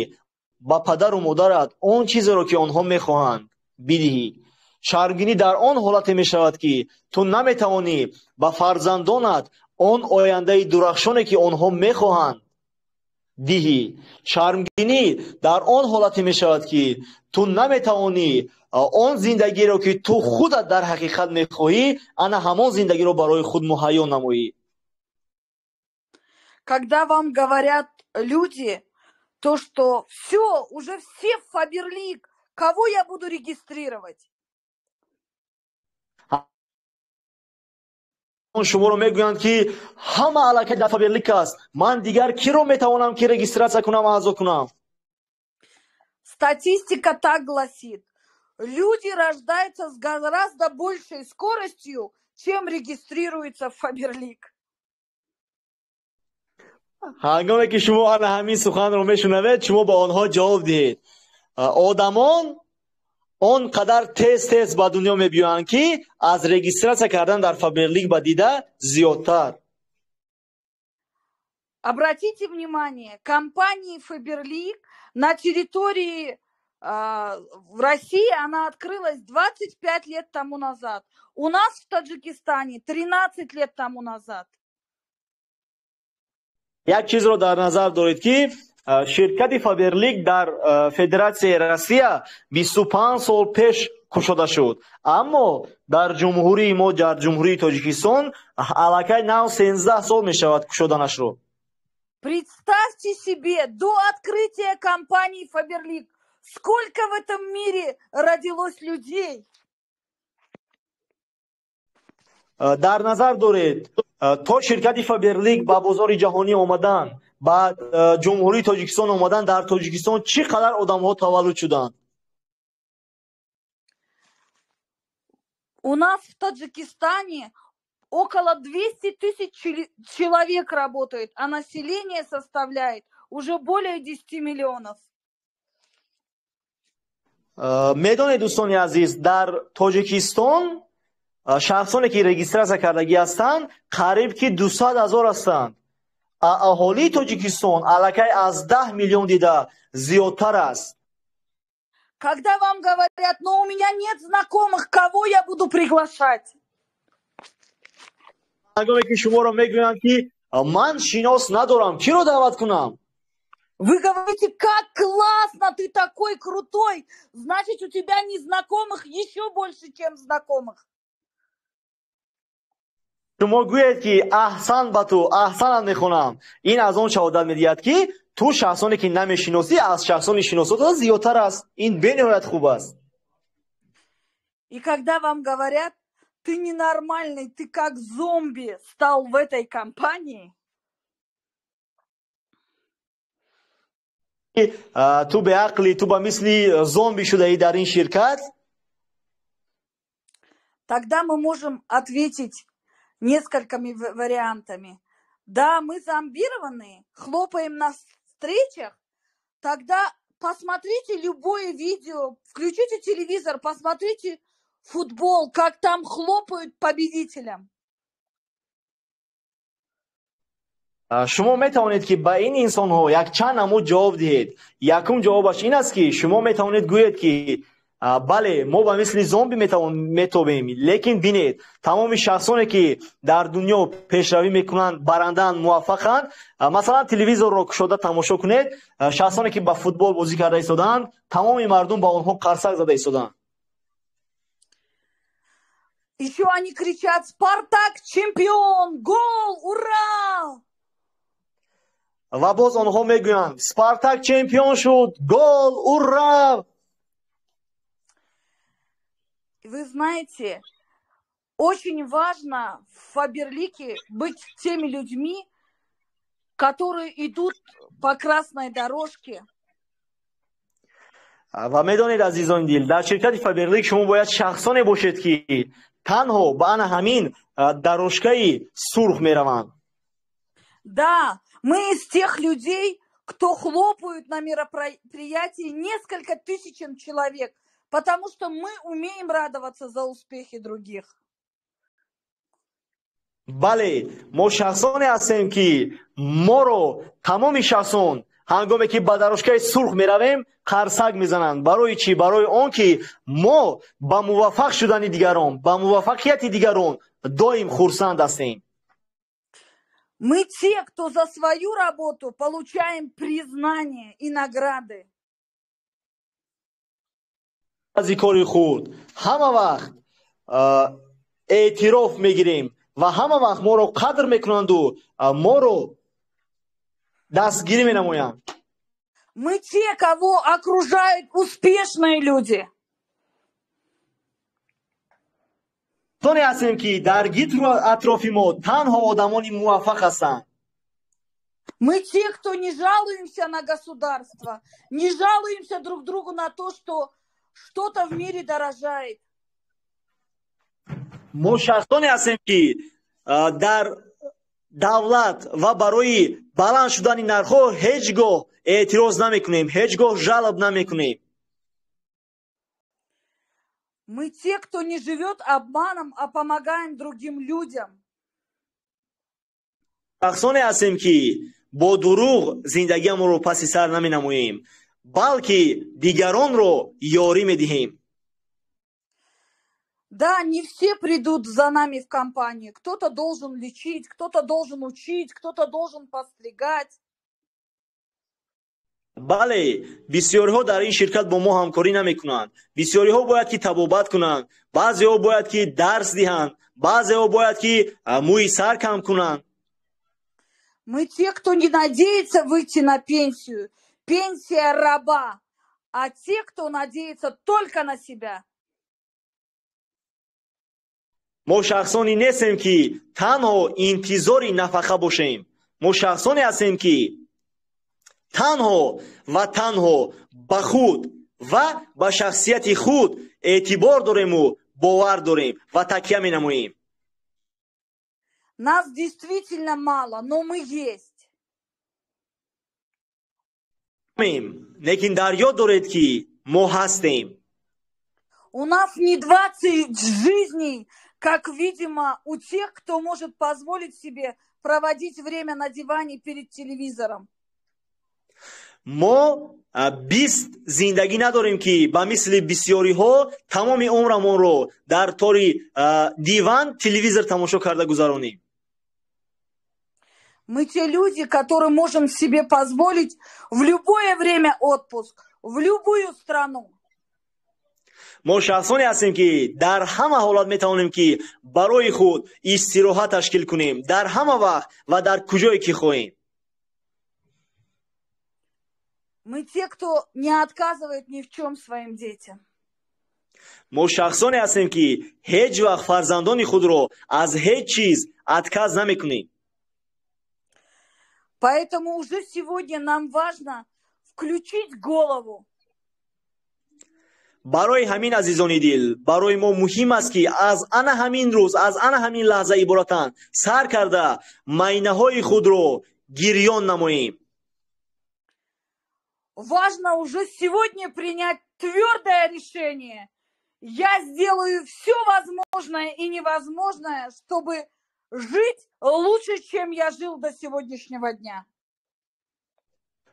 ба падару модарат он чизеро, ки онҳо мехоҳанд, бидиҳӣ. Шармгинӣ дар он ҳолате мешавад, ки ту наметавонӣ ба фарзандонат он ояндаи дурахшоне, ки онҳо мехоҳанд, диҳӣ. Шармгинӣ дар он ҳолате мешавад, ки ту наметавонӣ он зиндагиро, ки ту худат дар ҳақиқат мехоҳӣ, ана ҳамон зиндагиро барои худ муҳайё намоӣ. Когда вам говорят люди то, что все, уже все в Фаберлик, кого я буду регистрировать? Шуморо мегӯянд, ки ҳама аллакай дар Фаберлик аст, ман дигар киро метавонам, ки регистрация кунам, аъзо кунам? Статистика так гласит: Люди рождаются с гораздо большей скоростью, чем регистрируется в Фаберлик. Ҳангоме ки шумо ана ҳамин суханро мешунавед, шумо ба онҳо ҷавоб диҳед: одамон он қадар тез тез ба дунё мебиёянд, ки аз регистрация кардан дар Фаберлик ба дида зиёдтар. Обратите внимание, компании Фаберлик на территории в России она открылась 25 лет тому назад. У нас в Таджикистане 13 лет тому назад. Як чизро дар назар доред, ки ширкати Фаберлик дар Федератсияи Россия 25 сол пеш кушода шуд, аммо дар ҷумҳурии мо, дар Ҷумҳурии Тоҷикистон, аллакай нав 13 сол мешавад кушоданашро. Представьте себе, до открытия компании Фаберлик сколько в этом мире родилось людей. Дар назар доред, то ширкати Фаберлик ба бозори ҷаҳонӣ омадан, ба Ҷумҳурии Тоҷикистон омадан, дар Тоҷикистон чӣ қадар одамҳо таваллуд шуданд. У нас в Таджикистане около 200 тысяч человек работает, а население составляет уже более 10 миллионов. Медонед, дӯстони азиз, дар Тоҷикистон шахсоне ки регистрация кардагӣ ҳастанд, қариб ки 200 000 ҳастанд. Аҳолии Тоҷикистон аллакай аз 10 миллион дида зиёдтар аст. Когда вам говорят: «Но у меня нет знакомых, кого я буду приглашать?» Ҳангоме ки шуморо мегӯянд, ки ман шинос надорам, киро даъват кунам? Вы говорите: «Как классно, ты такой крутой, значит, у тебя незнакомых еще больше, чем знакомых». Шумо гӯед, ки аҳсан ба ту, аҳсанам мехонам, ин аз он шаҳодат медиҳад, ки ту шахсоне ки намешиносӣ, аз шахсони шиносота зиёдтар аст. Ин бениҳоят хуб аст. И когда вам говорят: «Ты ненормальный, ты как зомби стал в этой компании», ту беақлӣ, ту ба мисли зомби шудаӣ дар ин ширкат, тогда мы можем ответить несколькими вариантами. Да, мы зомбированные, хлопаем на встречах, тогда посмотрите любое видео, включите телевизор, посмотрите футбол, как там хлопают победителям. Шумо метавонед, ки ба ин инсонҳо якчанд намуд ҷавоб диҳед. Якум ҷавобаш ин аст, ки шумо метавонед гӯед, ки бале, мо ба мисли зомби метобем, лекин бинед, тамоми шахсоне ки дар дунё пешравӣ мекунанд, барандаанд, муваффақанд, масалан, телевизорро кушода тамошо кунед, шахсоне ки ба футбол бозӣ карда истодаанд, тамоми мардум ба онҳо қарсак зада истодаанд. Еще они кричат: «Спартак чемпион! Гол! Ура!» Ва боз онҳо мегӯянд: «Спартак чемпион шуд! Гол! Ура!» Вы знаете, очень важно в Фаберлике быть теми людьми, которые идут по красной дорожке. Ва медонед, азизони дил, дар ширкати Фаберлик шумо бояд шахсоне бошед, ки танҳо ба ана ҳамин дорожкаи сурх мераванд. Да, мы из тех людей, кто хлопают на мероприятии несколько тысячам человек, потому что мы умеем радоваться за успехи других. Бале, мо шахсоне ҳастем, ки моро тамоми шахсон, ҳангоме ки ба дорожкаи сурх меравем, қарсак мезананд. Барои чӣ? Барои он ки мо ба муваффақ шудани дигарон, ба муваффақияти дигарон доим хурсанд ҳастем. Мы те, кто за свою работу получаем признание и награды. Ази кори худ ҳама вақт эътироф мегирем ва ҳама вақт моро қадр мекунанду моро дастгирӣ менамоянд. Мы те, кого окружают успешные люди. Тоне ҳастем, ки дар гирду атрофи мо танҳо одамони муваффақ ҳастанд. Мы те, кто не жалуемся на государство, не жалуемся друг другу на то, что что-то в мире дорожает. Мо шахсоне ҳастем, ки дар давлат ва барои баланд шудани нархҳо ҳеҷ гоҳ эътироз намекунем, ҳеҷ гоҳ жалоб намекунем. Мы те, кто не живет обманом, а помогаем другим людям. Шахсоне ҳастем, ки бо дурӯғ зиндагиамонро паси сар наменамоем, балки дигаронро ёрӣ медиҳем. Да, не все придут за нами в компанию. Кто-то должен лечить, кто-то должен учить, кто-то должен подстригать. Бале, бисёриҳо дар ин ширкат бо мо ҳамкорӣ намекунанд. Бисёриҳо бояд ки табобат кунанд, баъзеҳо бояд ки дарс диҳанд, баъзеҳо бояд ки мӯи сар кам кунанд. Мы те, кто не надеется выйти на пенсию. Пенсия раба. А те, кто надеется только на себя. Мо шахсоне нестем, ки танҳо интизори нафақа бошем. Мо шахсоне ҳастем, ки танҳо ва танҳо ба худ ва ба шахсияти худ эътибор дорему бовар дорем ва такя менамоем. Нас действительно мало, но мы есть. Лекин дар ёд доред, ки мо ҳастем. У нас не 20 жизней, как, видимо, у тех, кто может позволить себе проводить время на диване перед телевизором. Мо 20 зиндагӣ надорем, ки ба мисли бисёриҳо тамоми умрамонро дар тори диван телевизор тамошо карда гузаронем. Мы те люди, которые можем себе позволить в любое время отпуск, в любую страну. Мо шахсоне ҳастем, ки дар ҳама ҳолат метавонем, ки барои худ истироҳат ташкил кунем, дар ҳама вақт ва дар куҷое ки хоҳем. Мы те, кто не отказывает ни в чем своим детям. Мо шахсоне ҳастем, ки ҳеҷ вақт фарзандони худро аз ҳеҷ чиз отказ намекунем. Поэтому уже сегодня нам важно включить голову. Барои ҳамин, азизони дил, барои мо муҳим аст, ки аз ана ҳамин рӯз, аз ана ҳамин лаҳза иборатан сар карда майнаҳои худро гирён намоем. Важно уже сегодня принять твердое решение. Я сделаю все возможное и невозможное, чтобы жить лучше, чем я жил до сегодняшнего дня.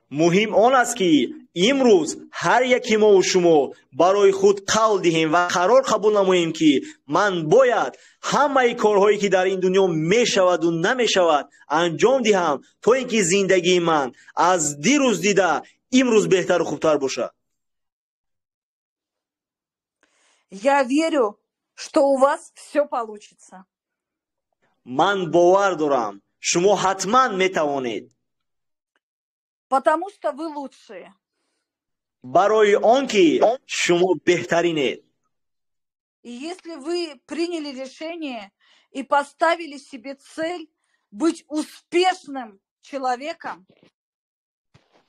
Муҳим он аст, ки имрӯз ҳар яки мову шумо барои худ қавл диҳем ва қарор қабул намоем, ки ман бояд ҳамаи корҳое, ки дар ин дунё мешаваду намешавад, анҷом диҳам, то ин ки зиндагии ман аз дирӯз дида имрӯз беҳтару хубтар бошад. Я верю, что у вас все получится. Ман бовар дорам, шумо ҳатман метавонед. Потому что вы лучшие. Барои он ки шумо беҳтаринед. И если вы приняли решение и поставили себе цель быть успешным человеком,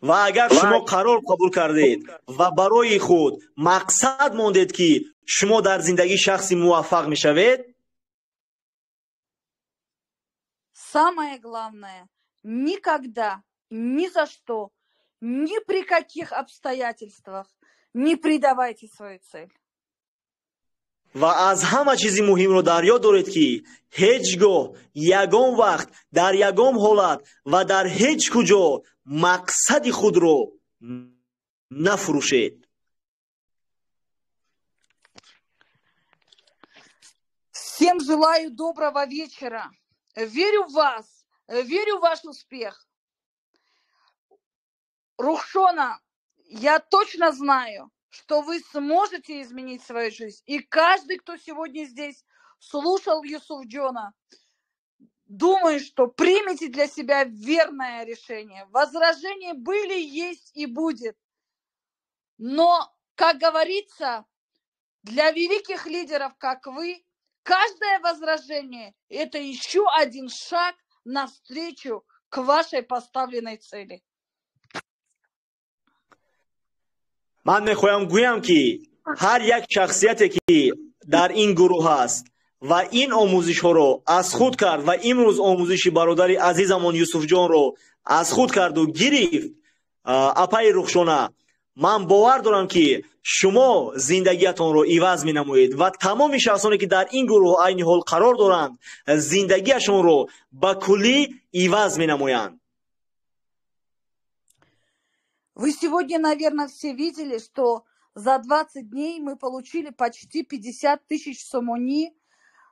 ва агар шумо қарор қабул кардед ва барои худ мақсад мондед, ки шумо дар зиндагӣ шахси муваффақ мешавед, самое главное, никогда, ни за что, ни при каких обстоятельствах не предавайте свою цель. Ва аз ҳама чизи муҳимро дар ёд доред, ки ҳеҷ гоҳ, ягон вақт, дар ягон ҳолат ва дар ҳеҷ куҷо мақсади худро нафурӯшед. Всем желаю доброго вечера. Верю в вас, верю в ваш успех. Рухшона, я точно знаю, что вы сможете изменить свою жизнь. И каждый, кто сегодня здесь слушал Юсуфджона, думаю, что примите для себя верное решение. Возражения были, есть и будет. Но, как говорится, для великих лидеров, как вы, каждое возражение – это еще один шаг навстречу к вашей поставленной цели. Ман мехоҳам гӯям, ки Ҳар як шахсияте ки дар ин гурӯҳ аст ва ин омӯзишҳоро аз худ кард ва имрӯз омӯзиши бародари азизамон Юсуфҷонро аз худ карду гирифт, апаи Рухшона, ман бовар дорам ки шумо зиндагиятонро иваз менамоед ва тамоми шахсоне ки дар ин гурӯҳ айни ҳол қарор доранд, зиндагиашонро ба куллӣ иваз менамоянд. Вы сегодня, наверное, все видели, что за 20 дней мы получили почти 50 тысяч сомони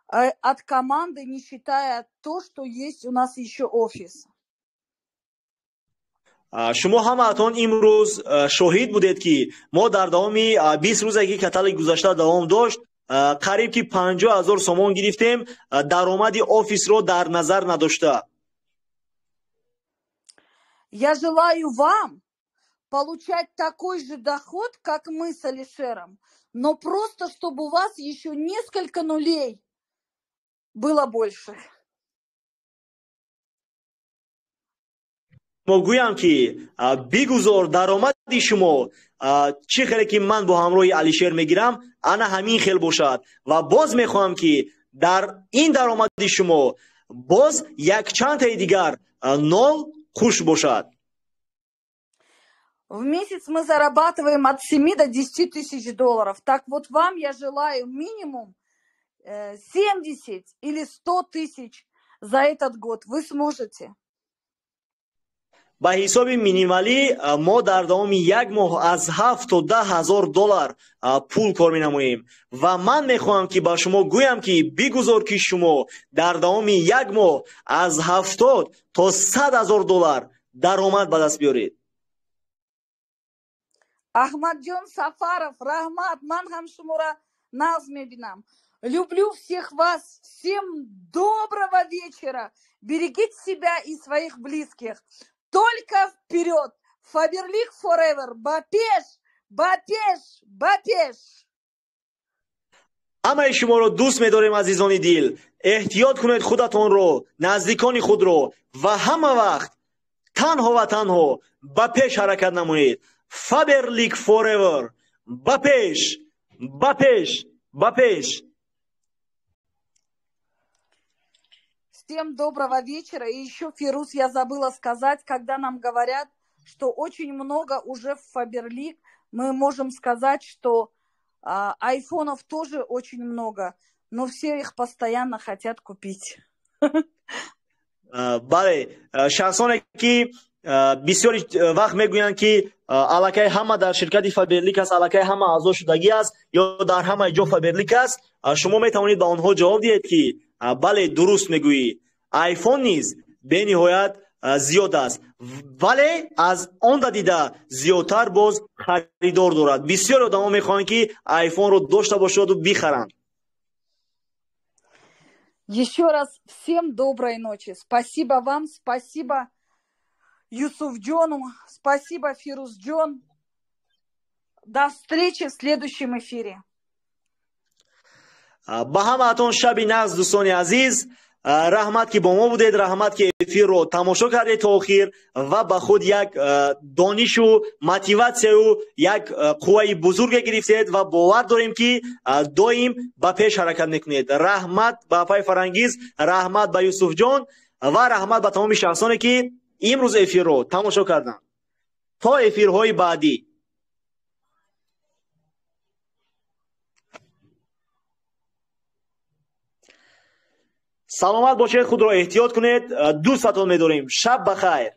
от команды, не считая то, что есть у нас еще офис. Шумо ҳамаатон имрӯз шоҳид будед, ки мо дар давоми 20 рӯзе ки каталоги гузашта давом дошт, қариб ки 50 000 сомон гирифтем, даромади офисро дар назар надошта. Я желаю вам получать такой же доход, как мы с Алишером, но просто чтобы у вас еще несколько нулей было больше. Мо гӯям ки бигузор даромади шумо чӣ хеле ки ман бо ҳамроҳи Алишер мегирам, ана ҳамин хел бошад ва боз мехоҳам, ки дар ин даромади шумо боз якчандтаи дигар нол хуш бошад. В месяц мы зарабатываем от 7 до 10 тысяч долларов. Так вот, вам я желаю минимум 70 или 100 тысяч за этот год. Вы сможете. Ба ҳисоби минималӣ мо дар давоми як моҳ аз 7 то 10 ҳазор доллар пул кор менамоем ва ман мехоҳам, ки ба шумо гӯям, ки бигузор, ки шумо дар давоми як моҳ аз 70 то 100 ҳазор доллар даромад ба даст биёред. Аҳмадҷон Сафаров, раҳмат, ман ҳам шуморо нағз мебинам. Люблю всех вас. Всем доброго вечера. Берегите себя и своих близких. Только вперед! Фаберлик forever! Ба пеш! Ба пеш! Ба пеш! Ҳамаи шуморо дӯст медорем, азизони дил. Эҳтиёт кунед худатонро, наздикони худро ва ҳама вақт танҳо ва танҳо ба пеш ҳаракат намоед. Фаберлик forever! Ба пеш, ба пеш, ба пеш! Всем доброго вечера. И еще, Фируз, я забыла сказать, когда нам говорят, что очень много уже в Фаберлик, мы можем сказать, что айфонов тоже очень много, но все их постоянно хотят купить. Бале, шахсоне ки бисёри вақт мегӯянд, ки аллакай ҳама дар ширкати Фаберлик аст, аллакай ҳама аъзо шудагӣ аст ё дар ҳамаи ҷо Фаберлик аст, шумо метавонед ба онҳо ҷавоб диҳед, ки бале, дуруст мегӯӣ, айфон низ бениҳоят зиёд аст, вале аз он да дида зиёдтар боз харидор дорад. Бисёр одамо мехоҳанд, ки айфонро дошта бошаду бихаранд. Еще раз всем доброй ночи. Спасибо вам, спасибо Юсуфджону, спасибо, Фирузджон. До встречи в следующем эфире. Ба ҳамаатон шаби нағз, дӯстони азиз. Раҳмат, ки бо мо будед, раҳмат, ки эфирро тамошо кардед то охир ва ба худ як донишу мотиватсияю як қувваи бузурге гирифтед ва бовар дорем, ки доим ба пеш ҳаракат мекунед. Раҳмат ба апаи Фарангиз, раҳмат ба Юсуфҷон ва раҳмат ба тамоми шахсоне, ки имрӯз эфирро тамошо карданд. То эфирҳои баъдӣ. Саломат бошед, худро эҳтиёт кунед, дӯстатон медорем. Шаб ба хайр.